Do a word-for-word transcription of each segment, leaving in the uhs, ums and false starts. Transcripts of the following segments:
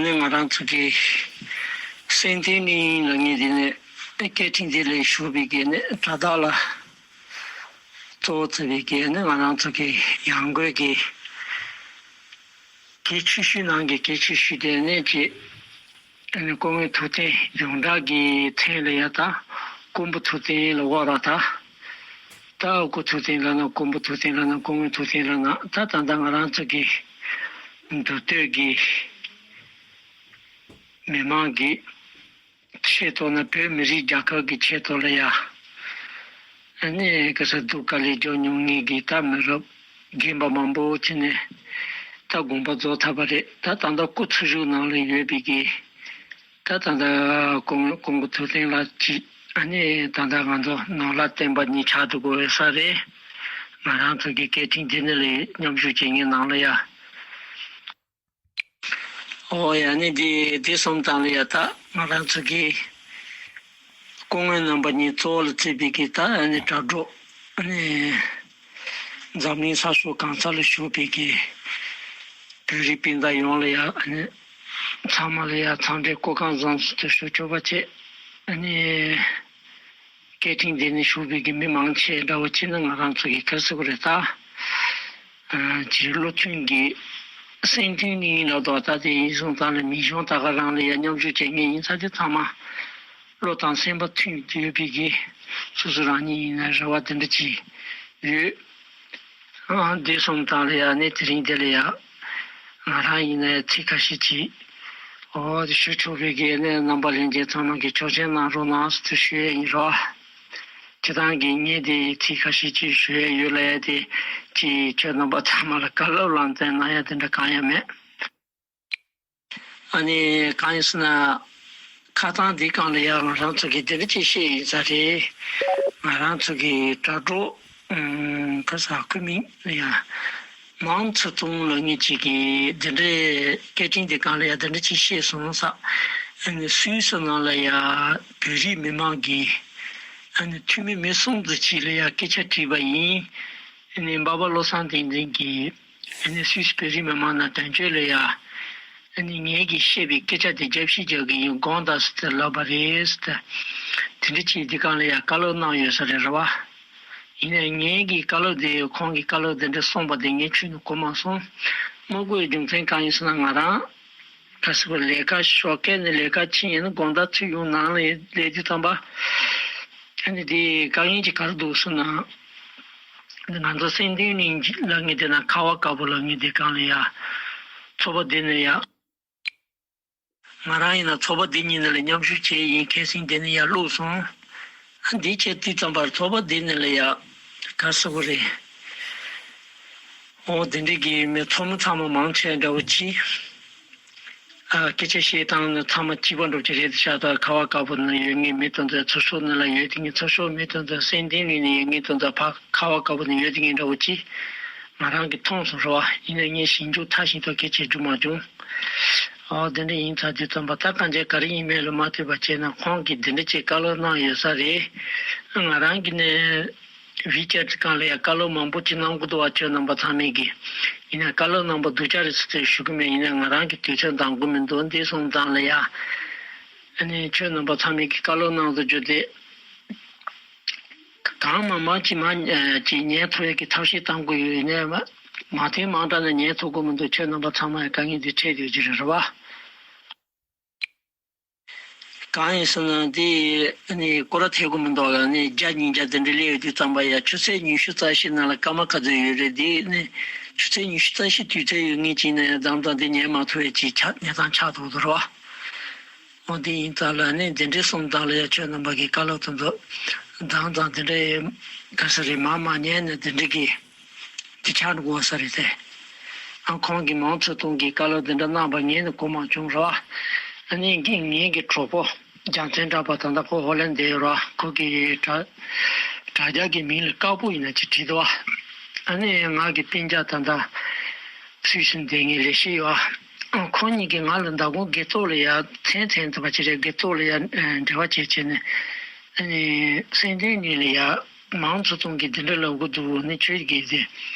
ནི་ང་རང་ཚོ་གི་སེམས་དོན་གླིང་ལ་ངེས་དེ་ནས་སྐད་འཕྲིན་དེ་ལས་ཞུགས་པའི་གི་ནི་དྲ་བདག་ལ་གཙོ་བོ་བརྩི་བའི་གི་ནི་ང་རང་ཚོ་གི་ཡང་སྒོས་ཀྱི་གལ་ཆེ་ཤོས་ནང་གི་གལ་ཆེ་ཤོས་དེ་ནི་ཅི། ཨ་ནི་སྐུ་ངོའི་ཐུགས་བསྟན་ཡོངས་གྲགས་ཀྱི་མཚན་ལ་ཡ་ད་མགོན་པོ་ཐུགས་བསྟན་ལ་འོ་ར་ད། ད་སྐུ་ཐུགས་བསྟན་ལ་ན་མགོན་པོ་ཐུགས་བསྟན་ལ་ན་སྐུ་ངོའི་ཐུགས་བསྟན་ལ་ན་ད་ད་ད་ང་རང་ཚོ་གི་འདུག་སྟོད་ཀྱི་མི་མང་གི་ཆེད་དུ་ན་བོད་མི་རིགས་རྒྱལ་ཁབ་ཀྱི་ཆེད་དུ་ལ་ཡ། ཨ་ནི་ག་ས་སྡུག་དཀའ་ལས་རྒྱོབ་མྱོང་ངེས་ཀྱི་ད་མི་རབས་རྒན་པ་མང་པོ་ཅི་ནས་ད་དགོངས་པ་རྫོགས་ཐུབ་པ་རེད། ད་ད་ལྟ་སྐུ་ཚེ་མཇུག་ནང་ལ་ཡོད་པའི་གི་ད་ད་ལྟ་ཀོང་ཀོང་གི་ཐུགས་བསྟན་ལ་ཅི་ཨ་ནི་ད་ལྟ་ང་ཚོ་ནོར་ལྷ་བསྟན་པ་གཉིས་ཆགས་འདུག་གོ་ས་རེད། ང་རང་ཚོ་གི་སྐད་འཕྲིན་འདི་ནི་ལས་མཉམ་ཞུགས་བྱེད་མཁན་ནང་ལ་ཡ། ཨོ་ཡ་ནི་འདི་འདི་སོང་ཙང་ལ་ཡ་ད་ང་རང་ཚོ་གི་སྐུ་ངོ་རྣམ་པ་གཉིས་གཙོ་བོ་ལ་བརྩིས་པའི་གི་ད་ཨ་ནི་དྲ་གྲོགས་ཨ་ནི་འཛམ་གླིང་ས་ཕྱོགས་གང་ས་ལ་བཞུགས་པའི་གི་བོད་རིགས་སྤུན་ཟླ་ཡོངས་ལ་ཡ་ཨ་ནི་ཚང་མ་ལ་ཡ་འཚམས་འདྲི་སྐུ་ཁམས་བཟང་ཟེར་དུ་ཞུ་ཆོག་པ་བྱས། ཨ་ནི་སྐད་འཕྲིན་འདི་ནས་ཞུགས་པའི་གི་མི་མང་ཆེ་འདྲ་བོ་ཅིག་ནི་ང་རང་ཚོ་གི་ག་རེ་ཟེར་དགོས་རེད་ད། ཨ་ཅིག་བློ་མཐུན་གྱི་སེམས་མཐུན་གླིང་ལ་དོ་ད་དེ་ཡིན་སོང་ཙང་ལ་མི་གཞུང་ད་ག་རང་ལ་ཡ་མཉམ་ཞུགས་བྱེད་མཁན་ཡིན་ས་དེ་ཚང་མ་བློ་དང་སེམས་པ་མཐུན་ཡོད་པའི་གི་སོ་སོ་རང་ཉིད་ཡིན་ན་རེ་བ་དེ་འདྲ་ཅིག་ཡོད། ཨ་འདི་སོང་ཙང་ལ་ཡ་ནི་དེ་རིང་དེ་ལ་ཡ་ང་རང་ཡིན་ན་ཡ་ཚིག་ཁ་ཤས་ཅིག་ཨོ་དེ་ཞུ་ཆོག་པའི་གི་ནི་རྣམ་པ་ལྷན་རྒྱས་ཚང་མ་གི་ཆོག་མཆན་གནང་རོགས་གནང་ཟེར་དུ་ཞུ་ཡ་ཡིན་རོ། སྤྱི་བཏང་གི་ངས་དེ་ཚིག་ཁ་ཤས་ཅིག་ཞུ་ཡ་ཡོད་ལ་ཡ་དེ་ཅིག་ཁྱོད་རྣམ་པ་ཚང་མ་ལ་བཀའ་སློབ་ལམ་སྟོན་གནང་ཡ་དེ་འདྲ་གང་ཡང་མེད། ཨ་ནི་གང་ཡིན་ཟེར་ན་ཁ་སང་འདི་སྒང་ལ་ཡ་ང་རང་ཚོ་གི་དེ་འདྲ་ཅིག་བཤད་ཡིན་ས་རེད། ང་རང་ཚོ་གི་དྲ་གྲོགས་ཨུམ་ཁ་ས་ཁུ་མིང་ལ་ཡ་མང་ཚུལ་ཐུང་ལ་ངེད་ཅིག་གི་དེ་འདྲའི་སྐད་འཕྲིན་དེ་སྒང་ལ་ཡ་དེ་འདྲ་ཅིག་བཤད་སོང་ས། ཨ་ནི་སུད་སི་ནང་ལ་ཡ་བོད་རིགས་མི་མང་གི་ཨ་ནི་འཐུས་མི་མི་གསུམ་ཙམ་ཅིག་ལ་ཡ་སྐད་ཆ་དྲིས་པ་ཡིན། ཨ་ནི་འབའ་པ་བློ་བཟང་བསྟན་འཛིན་གྱིས་ཨ་ནི་སུད་སི་བོད་རིགས་མི་མང་ནང་དོན་གཅོད་ལ་ཡ་ཨ་ནི་ངེད་ཀྱིས་བཤད་པའི་སྐད་ཆ་དེ་རྒྱབ་བཤིག་རྒྱག་གི་ཡིན་དགོངས་དག་ཟེར་ལབ་པ་རེད་ཟེར། དེ་འདྲ་ཅིག་འདི་སྒང་ལ་ཡ་བཀའ་སློབ་གནང་ཡོད་ས་རེད་རེད་བ། ཡིན་ནའི་ངེད་ཀྱི་བཀའ་སློབ་དེ་ཁོང་གི་བཀའ་སློབ་དེ་འདྲ་གསུངས་པ་དེ་ངས་ཁྱོན་ནས་གོ་མ་སོང་། མ་གོ་བའི་རྒྱུ་མཚན་གང་ཡིན་ཟེར་ན་ང་རང་ག་ཟེར་བ་ལས་ཀ་ཞོགས་ཀས་ནས་ལས་ཀ་ཕྱིན་ཡིན་ན་དགོང་དག་ཚུར་ཡོང་ནང་ལ་སླེབས་དུས་ཙམ་པ་ཨ་ནི་དེ་དཀའ་ངལ་ཅིག་ག་རེ་འདུག་ཟེར་ན། ང་ཚོ་སེམས་དོན་གླིང་ལ་ངེད་དེ་ན་ཁ་བ་དཀར་པོ་ལ་ངེད་དེ་སྒང་ལ་ཡ་ཚོགས་པ་དེ་ནས་ཡ། ང་རང་ཡིན་ན་ཚོགས་པ་འདི་གཉིས་ནང་ལ་མཉམ་ཞུགས་བྱས་ཡིན། ཁ་སང་དེ་ནས་ཡར་བླུགས་སོང་། འདི་བྱས་དུས་ཙམ་པར་ཚོགས་པ་འདི་ནང་ལ་ཡ་ག་ཟེར་དགོས་རེད། འོ་དེ་འདྲའི་གི་མི་ཚོགས་མི་ཚང་མ་མང་ཆེ་འདྲ་བོ་ཅིག་ཨ་སྐད་ཆ་བཤད་སྟངས་ནི་ཚང་མ་གཅིག་པ་འདྲ་བོ་ཅིག་རེད་ཤག་ད་ཁ་བ་དཀར་པོ་ནང་ཡོད་མཁན་མི་དེ་ཚོ་ཚོགས་ཤོག་ནང་ལ་ཡོད་དེ་ངའི་ཚོགས་ཤོག་མི་དེ་ཚོ་སེམས་དོན་གླིང་ནས་ཡོད་མཁན་དེ་ཚོ་ཕ་ཁ་བ་དཀར་པོ་ནང་ཡོད་དེ་ངའི་འདྲ་བོ་ཅིག་ང་རང་གི་མཐོང་སོང་རེད་བ། ཡིན་ན་ངས་ཞིབ་འཇུག་མཐའ་གཅིག་ཏུ་སྐད་ཆ་བསྒྲུབ་མ་བྱུང་། ཨོ་དེ་འདྲ་ཡིན་ཙང་དེ་ཙམ་པ་ད་གང་བྱས་ག་རེ་ཡིན་མེད་ལ་མ་ལྟོས་པ་བྱས་ན་ཁོང་གིས་དེ་འདྲ་ཅིག་བཀའ་སློབ་གནང་ཡོད་ས་རེད། ང་རང་གིས་ནི་ཝི་ཅེཊ་སྒང་ལ་ཡང་བཀའ་སློབ་མང་པོ་ཅིག་གནང་གི་འདུག་བ་ཁྱོད་རྣམ་པ་ཚང་མས་ཀྱིས། ཡིན་ན་བཀའ་སློབ་གནང་པ་སྡུག་ཅག་རེད་ཟེར་ཏེ་ཞུ་གི་མེད། ཡིན་ན་ང་རང་གི་དུས་ཚོད་འདང་གི་མི་འདུག་འདི་སོང་ཙང་ལ་ཡ། ཨ་ནི་ཁྱོད་རྣམ་པ་ཚང་མས་ཀྱིས་བཀའ་སློབ་གནང་དུ་རྒྱུ་དེ། གང་མང་མང་ཅིག་མ་ཅིག་ཉན་ཐུབ་ཡག་གི་ཐབས་ཤེས་གཏང་དགོས་ཡོད་ནས་མ་མ་ཐོན་མང་དྲགས་ན་ཉན་ཐུབ་ཀྱི་མི་འདུག་ཁྱོད་རྣམ་པ་ཚང་མ་ཡང་དཀའ་ངལ་འདི་འཕྲད་ཡོད་ཀྱི་རེད་རེད་བ། གང་ཡིན་ཟེར་ན་འདི་ནི་སྐོར་ར་ཐེབས་ཀྱི་མི་འདུག་ལ་ནི་བརྒྱ་ཉིས་བརྒྱ་དེ་འདྲ་སླེབས་ཡོད་དུས་ཙམ་པ་ཡ་ཆུ་ཚོད་ཉི་ཤུ་རྩ་བཞི་ནང་ལ་སྐར་མ་ག་ཚོད་ཡོད་རེད། འདི་ནི་ཆུ་ཚོད་ཉི་ཤུ་རྩ་བཞི་དུས་ཚོད་ཡོད་ངེས་ཅིག་ན་ཡང་མཚམས་མཚམས་འདི་ཉན་མ་ཐུབ་ཡ་ཅིག་ཆགས་གནས་སྟངས་ཆགས་འདུག་འདུག་རེད་བ། འོ་དེ་ཡིན་ཙང་ལ་ནི་འདི་འདྲའི་སོང་ཙང་ལ་ཡ་ཁྱོད་རྣམ་པ་གི་བཀའ་སློབ་དེ་ཚོ་མཚམས་མཚམས་འདི་འདྲའི་ག་ས་རེད་མ་མ་ཉན་ནས་འདི་འདྲའི་གི་འདི་ཆགས་འགྲོ་གི་ས་རེད་དེ། ཨ་ཁོང་གིས་མང་ཚོགས་སྟོང་གི་བཀའ་སློབ་འདི་འདྲ་གནང་པ་ངས་ནི་གོ་མ་བྱུང་ར། ཨ་ནི་ངས་ངའི་གི་གྲོགས་པོ་རྒྱལ་མཚན་གྲགས་པ་ད་ལྟ་ཁོ་ཧོ་ལན་སྡོད་ཡོད་ར། ཁོ་གི་དྲ་དྲ་རྒྱ་གི་མིང་ལ་དཀར་པོ་ཡིན་ན་ཅིག་བྲིས་འདུག་བ། ཨ་ནི་ང་གི་སྤུན་ཀྱག་ད་ལྟ་སུད་སི་སྡོད་མཁན་རེ་ཞིག་ཡོད། ཨ་ཁོ་གཉིས་ཀྱིས་ང་ལ་མདང་དགོང་དགེ་ཚོགས་ལ་ཡ་མཚན་མཚན་ཐུབ་པ་ཅིག་རེད། དགེ་ཚོགས་ལ་ཡ་འབྲེལ་བ་བྱེད་བྱས་ནས་ཨ་ནི་སེམས་དོན་གཉིས་ལ་ཡ་མང་ཚོགས་སྟོང་གིས་འདི་འདྲ་ལབ་དགོས་འདུག་ནི་ཁྱོད་ཀྱིས་དེ་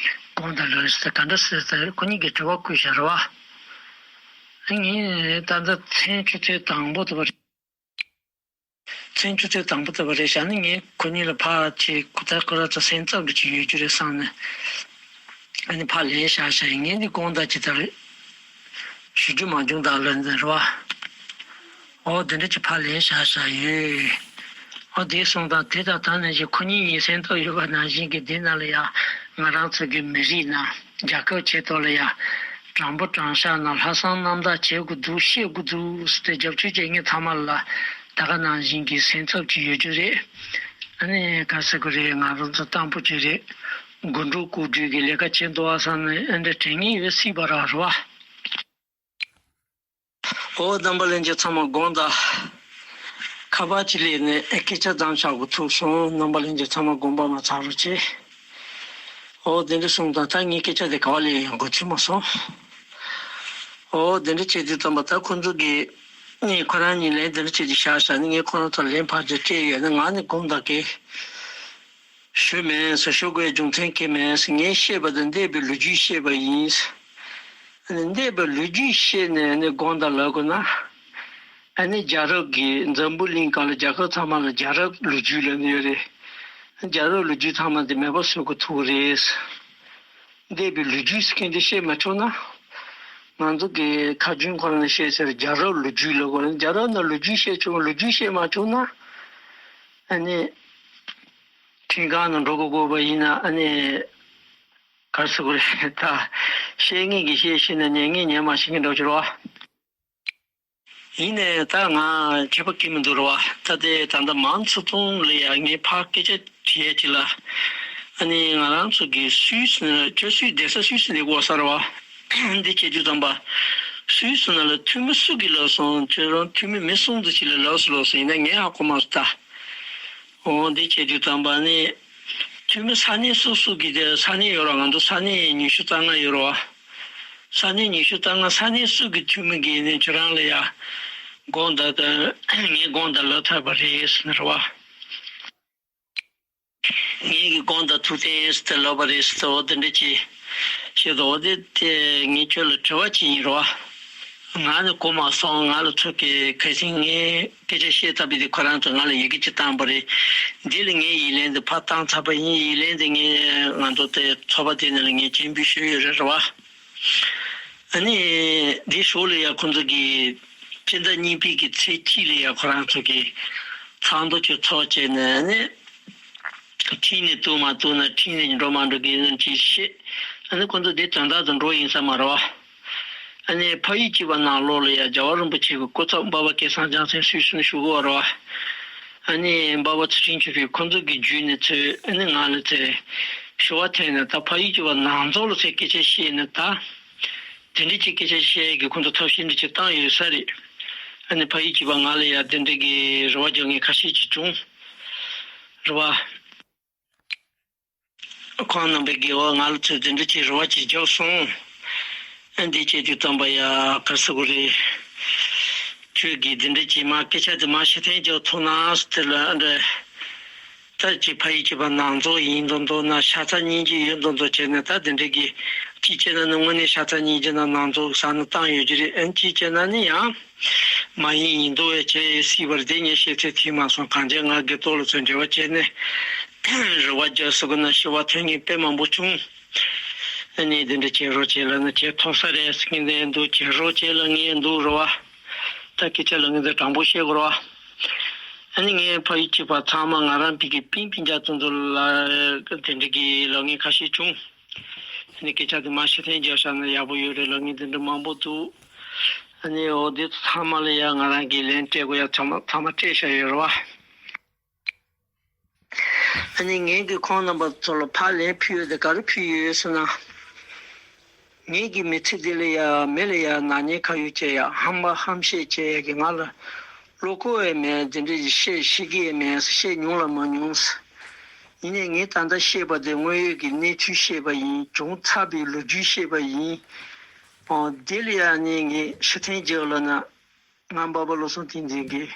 དགོངས་དག་ལ་ཟེར་ག་འདྲ་ཟེར་ཟེར་ཁོ་གཉིས་ཀྱིས་དྲི་བ་བཀོད་བཞག་རེད་བ། ངས་ད་ལྟ་མཚན་ཆུ་ཚོད་དང་པོ་ལྟ་བུ་རེད། མཚན་ཆུ་ཚོད་དང་པོ་ལྟ་བུ་རེད་བཞག་ནས། ངས་ཁོ་གཉིས་ལ་ཕར་ཅིག་ཁོ་ད་ཁོ་ར་ཚོ་སེམས་འཚབ་འདྲ་ཅིག་ཡོད་རྒྱུ་རེད་བསམ་ནས། ཨ་ནི་ཕར་ལན་བཞག་བཞག་ཡིན། ངས་འདི་དགོངས་དག་ཅིག་ད་རེད། ཞུ་རྒྱུ་མ་བྱུང་ད་ལོས་འདི་རེད་བ། ཨོ་དེ་འདྲ་ཅིག་ཕར་ལན་བཞག་བཞག་ཡོད། ཨོ་དེ་སོང་ཙང་དེ་དང་ད་ནང་བཞིན་ཁོ་གཉིས་གཉིས་སེམས་ཐག་ཡོད་པ་ནང་བཞིན་གྱི་འདི་ནང་ལ་ཡ་ང་རང་ཚོ་གི་མི་རིགས་ནང་རྒྱལ་ཁབ་ཆེད་དུ་ལ་ཡ་དྲང་པོ་དྲང་བཞག་ནང་ལྷག་བསམ་རྣམ་དག་བྱེད་དགོས་འདུག་བཤད་དགོས་འདུག་ཟེར་ཏེ་རྒྱབ་སྐྱོར་བྱེད་མཁན་ཚང་མ་ལ་ད་ག་ནང་བཞིན་གྱི་སེམས་འཚབ་ཅིག་ཡོད་རྒྱུ་རེད། ཨ་ནི་ག་ཟེར་དགོས་རེད། ང་རང་ཚོ་དང་པོ་ཅིག་རེད། དགོན་སྡོད་སྐུ་མགྲོན་གྱི་ལས་ཀ་བྱེད་འདུག་བ་བསམ་ནས་ཨ་འདྲ་དྲན་མཁན་ཡོད་སྲིད་པ་ར་རེད་བ། ཨོ་རྣམ་པ་ལྷན་རྒྱས་ཚང་མ་དགོངས་དག་ཁ་པར་གཅིག་ལས་ནས་སྐད་ཆ་མཚམས་བཞག་དགོས་ཐུག་སོང་། རྣམ་པ་ལྷན་རྒྱས་ཚང་མ་དགོངས་པ་མ་ཚོམ་རོགས་བྱེད། ཨོ་དེ་འདྲ་སོང་ཙང་ད་ངའི་སྐད་ཆ་དེ་ག་བ་ལས་ཡང་འགོ་ཚུགས་མ་སོང་། ཨོ་དེ་འདྲ་བྱེད་དུས་ཙམ་པ་ད་ཁོ་ཚོ་གིས་ངས་ཁོ་རང་གཉིས་ལན་དེ་འདྲ་བྱེད་དུས་བཞག་བཞག་ནས། ངས་ཁོ་རང་ཚོར་ལན་ཕར་ཅིག་སྤྲད་ཡོད་ན། ང་ནི་དགོངས་དག་གི་ཞུ་མེད་ཟེར། ཞུ་དགོས་རྒྱུ་མཚན་གང་མེད་ཟེར། ངས་བཤད་པ་དང་འདས་པའི་ལོ་རྒྱུས་བཤད་པ་ཡིན། ཨ་ནི་འདས་པའི་ལོ་རྒྱུས་བཤད་ནས་ཨ་ནི་དགོངས་དག་ལབ་དགོས་ན། ཨ་ནི་རྒྱལ་རབས་ཀྱི་འཛམ་བུ་གླིང་སྒང་ལ་རྒྱལ་ཁབ་ཚང་མ་ལ་རྒྱལ་རབས་ལོ་རྒྱུས་ལབ་ནི་ཡོད་རེད། རྒྱལ་རབས་ལོ་རྒྱུས་ཚང་མ་དེ་མེད་པ་བཟོ་དགོས་ཐུག་རེད། འདས་པའི་ལོ་རྒྱུས་ཟེར་མཁན་དེ་བཤད་མ་ཆོག་ན། ང་ཚོ་གི་ཁ་རྒྱུན་ཁོ་རང་ནས་བཤད་ཟེར། རྒྱལ་རབས་ལོ་རྒྱུས་ལབ་དགོས་རེད། རྒྱལ་རབས་ནང་ལོ་རྒྱུས་བཤད་ཆོག་ལོ་རྒྱུས་བཤད་མ་ཆོག་ན། ཨ་ནི། ཁྲིམས་ཁང་ནང་འགྲོ་དགོས་དགོས་པ་ཡིན་ན་ཨ་ནི། ག་རེ་ཟེར་དགོས་རེད། ད་བཤད་མཁན་གྱིས་བཤད་ཤེས་ན་ཉན་མཁན་ཉན་མ་ཤེས་མཁན་འདྲ་བོ་ཅིག་རེད་བ། ཡིན་ནའི་ད་ང་ཁྱད་པར་གང་མི་འདུག་རེད་བ། ད་དེ་ད་ལྟ་མང་ཚོ་ཚང་ལ་ཡ་ངས་ཕར་སྐད་ཆ་དྲི་ཡ་ཅིག་ལ། ཨ་ནི་ང་རང་ཚོ་གི་སུད་སི་ནང་ཁྱོད་སུད་སི་བསྡད་ས་སུད་སི་ནས་གོ་ས་རེད་བ། འདི་བྱེད་དུས་ཙམ་པ་སུད་སི་ནང་ལ་འཐུས་མི་སུ་གིས་ལབ་སོང་། ཁྱོད་རང་འཐུས་མི་མི་གསུམ་ཙམ་ཅིག་ལ་ལབ་སོང་ལབ་སོང་། ཡིན་ན་ངས་ཧ་གོ་མ་སོང་ད། འོ་འདི་བྱེད་དུས་ཙམ་པ་ནི། འཐུས་མི་ས་གནས་སོ་སོ་གི་དེ་ས་གནས་ཡོད་ར། ང་ཚོ་ས་གནས་ཉི་ཤུ་རྩ་ལྔ་ཡོད་ར་བ། ས་གནས་ཉི་ཤུ་རྩ་ལྔ་ས་གནས་སུ་གི་འཐུས་མི་གིས་ནི་ཁྱོད་རང་ལ་ཡ་དགོངས་དག་དང་ངས་དགོངས་དག་ལབ་ཚར་བ་རེད་ཟེར་ནི་རེད་བ། ངས་གི་དགོངས་དག་ཐུགས་བསྟན་ཟེར་ཏེ་ལབ་པ་རེད་ཟེར་ཏེ། འོ་དེ་འདྲ་ཅིག་བཤད་དོ། འོ་དེ་དེ་ངས་ཁྱོད་ལ་དྲི་བ་ཅིག་ཡིན་ར་བ། ང་ནི་གོ་མ་སོང་། ང་ལ་ཚོ་གི་ཁ་སང་ངས་སྐད་ཆ་བཤད་ཚར་བའི་དེ་ཁོ་རང་ཚོ་ང་ལ་ཡི་གེ་ཅིག་བཏང་པ་རེད། འདི་ལ་ངས་ཡིག་ལན་དེ་ཕར་བཏང་ཚར་བ་ཡིན། ཡིག་ལན་དེ་ངས་ང་ཚོ་དེ་ཚོགས་པ་དེ་ནང་ལ་ངས་སྤྱན་འབུལ་ཞུས་ཡོད་རེད་ར་བ། ཨ་ནི་འདི་ཞོར་ལ་ཡ་ཁོང་ཚོ་གི་སྤྱི་ཟླ་གཉིས་པའི་གི་ཚེས་གཅིག་ལ་ཡ་ཁོ་རང་ཚོ་གི་ཚོགས་འདུ་ཅིག་ཚོགས་བྱས་ནས་ཨ་ནི། ཁྲིད་ནས་གཏུག་མ་གཏུག་ན་ཁྲིད་ནས་འགྲོ་མ་འགྲོ་གི་ཡིན་ཅིག་བཤད། ཨ་ནི་ཁོ་ཚོ་དེ་དོན་དག་ཏུ་འགྲོ་ཡིན་ས་མ་རེད་བ། ཨ་ནི་ཕ་ཡུལ་གཅིག་པ་ནང་ལོགས་ལ་ཡ་རྒྱལ་བ་རིན་པོ་ཆེ་གི་སྐུ་ཚབ་འབའ་པ་སྐལ་བཟང་རྒྱལ་མཚན་སུད་སི་ནས་བཞུགས་ཡོད་རེད་བ། ཨ་ནི་འབའ་པ་ཚུལ་ཁྲིམས་ཆོས་འཕེལ་ཁོ་ཚོ་གི་བརྒྱུད་ནས་ཚུར་ཨ་ནི་ང་ལ་ཚུར་ཞུ་བ་ཐེངས་ནས། ད་ཕ་ཡུལ་གཅིག་པ་ནང་ཚོགས་ལ་ཚུར་སྐད་ཆ་བཤད་ནས་ད། དེ་འདྲ་ཅིག་སྐད་ཆ་བཤད་ཡས་ཀྱི་ཁོང་ཚོ་ཐབས་ཤེས་འདྲ་ཅིག་བཏང་ཡོད་ས་རེད། ཨ་ནི་ཕ་ཡུལ་གཅིག་པ་ང་ལ་ཡ་དེ་འདྲ་གི་རེ་བ་རྒྱག་མཁན་ཁ་ཤས་ཅིག་བྱུང་། རེད་བ། ཁོང་རྣམ་པས་ཀྱིས་འོ་ང་ལ་ཚོས་དེ་འདྲ་ཅིག་རེ་བ་ཅིག་རྒྱབ་སོང་། ཨ་འདི་བྱེད་དུས་ཙམ་པ་ཡ་ག་རེ་ཟེར་དགོས་རེད། ཁྱོད་ཀྱིས་དེ་འདྲ་ཅིག་མ་སྐད་ཆ་དེ་མ་ཕྱིར་འཐེན་རྒྱག་ཐུབ་ན་ཟེར་དེ་ལ་ཨ་འདྲ། ད་ཅིག་ཕ་ཡུལ་གཅིག་པ་ནང་ཚོགས་ཡིན་མདོག་མདོག་ན་ཤ་ཚ་སྙིང་རྗེ་ཡོད་མདོག་མདོག་བྱས་ནས། ད་དེ་འདྲ་གི་གཅིག་བྱས་ན་ནི་དངོས་གནས་ཤ་ཚ་སྙིང་རྗེ་ན་ནང་ཚོགས་ཟ་ནི་བཏང་ཡོད་ཀྱི་རེད། ཨ་གཅིག་བྱས་ན་ནི་ཡང་མ་ཡིན་ཡིན་མདོག་བྱས་སྲིད་པ་རེད། དེ་ངས་བཤད་ཚོད་ཐིག་མ་སོང་། གང་བྱས་ང་སྒེར་ཐོག་ལ་ཚུར་འབྲེལ་བ་བྱས་ནས་རེ་བ་རྒྱག་ཟེར་དགོས་ན་ཞུ་བ་ཐོན་མཁན་དཔེ་མང་པོ་བྱུང་། ཨ་ནི་དེ་འདྲ་བྱེད་རོགས་བྱེད་ལབ་ན་བྱེད་ཐུབ་ས་རེད་ཟེར་མཁན་དེ་འདུག་བྱེད་རོགས་བྱེད་ལབ་མཁན་འདུག་རེད་བ། ད་སྐད་ཆ་ལབ་མཁན་དེ་དྲང་པོ་བཤད་དགོས་རེད་བ། ཨ་ནི་ངའི་ཕ་ཡུལ་གཅིག་པ་ཚང་མ་ང་རང་ཕ་གི་པིན་པིན་རྒྱག་ཚོད་ཚོད་ལ་དེ་འདྲ་གི་ལབ་མཁན་ཁ་ཤས་བྱུང་། ཨ་ནི་སྐད་ཆ་དེ་མ་ཕྱིར་འཐེན་རྒྱག་བཞག་ན་ཡག་པོ་ཡོད་རེད་ལབ་མཁན་དེ་འདྲ་མང་པོ་འདུག་ཨ་ནི་འོ་དེ་ཚོ་ཚང་མ་ལ་ཡ་ང་རང་གིས་ལན་སྤྲད་དགོས་ཡ་ཚང་མ་ཚང་མ་སྤྲད་བཞག་ཡོད་རེད་བ། ཨ་ནི་ངས་ཀྱིས་ཁོང་རྣམ་པ་ཚོ་ལ་ཕར་ལན་ཕུལ་ཡོད་དེ་ག་རེ་ཕུལ་ཡོད་ཟེར་ན། ངེད་ཀྱི་མི་ཚེ་འདི་ལ་ཡ་མི་ལ་ཡ་ནག་ཉེས་ཁ་གཡོག་བྱེད་ཡ་ཧམ་པ་ཧམ་བཤད་བྱེད་ཡ་གི་ང་ལ་བློ་ཁོག་ཡང་མེད། འདི་འདྲ་ཞིག་བཤད་ཤེས་ཀྱི་ཡང་མེད། བཤད་མྱོང་ལ་མ་མྱོང་། ཡིན་ནའི་ངས་ད་ལྟ་བཤད་པ་དེ་དངོས་ཡོད་ཀྱི་གནས་ཚུལ་བཤད་པ་ཡིན། བྱུང་ཚར་བའི་ལོ་རྒྱུས་བཤད་པ་ཡིན། འོ་འདི་ལ་ཡ་ནི་ངས་ཕྱིར་འཐེན་རྒྱག་ལབ་ན། ང་འབའ་པ་བློ་བཟང་བསྟན་འཛིན་གྱིས་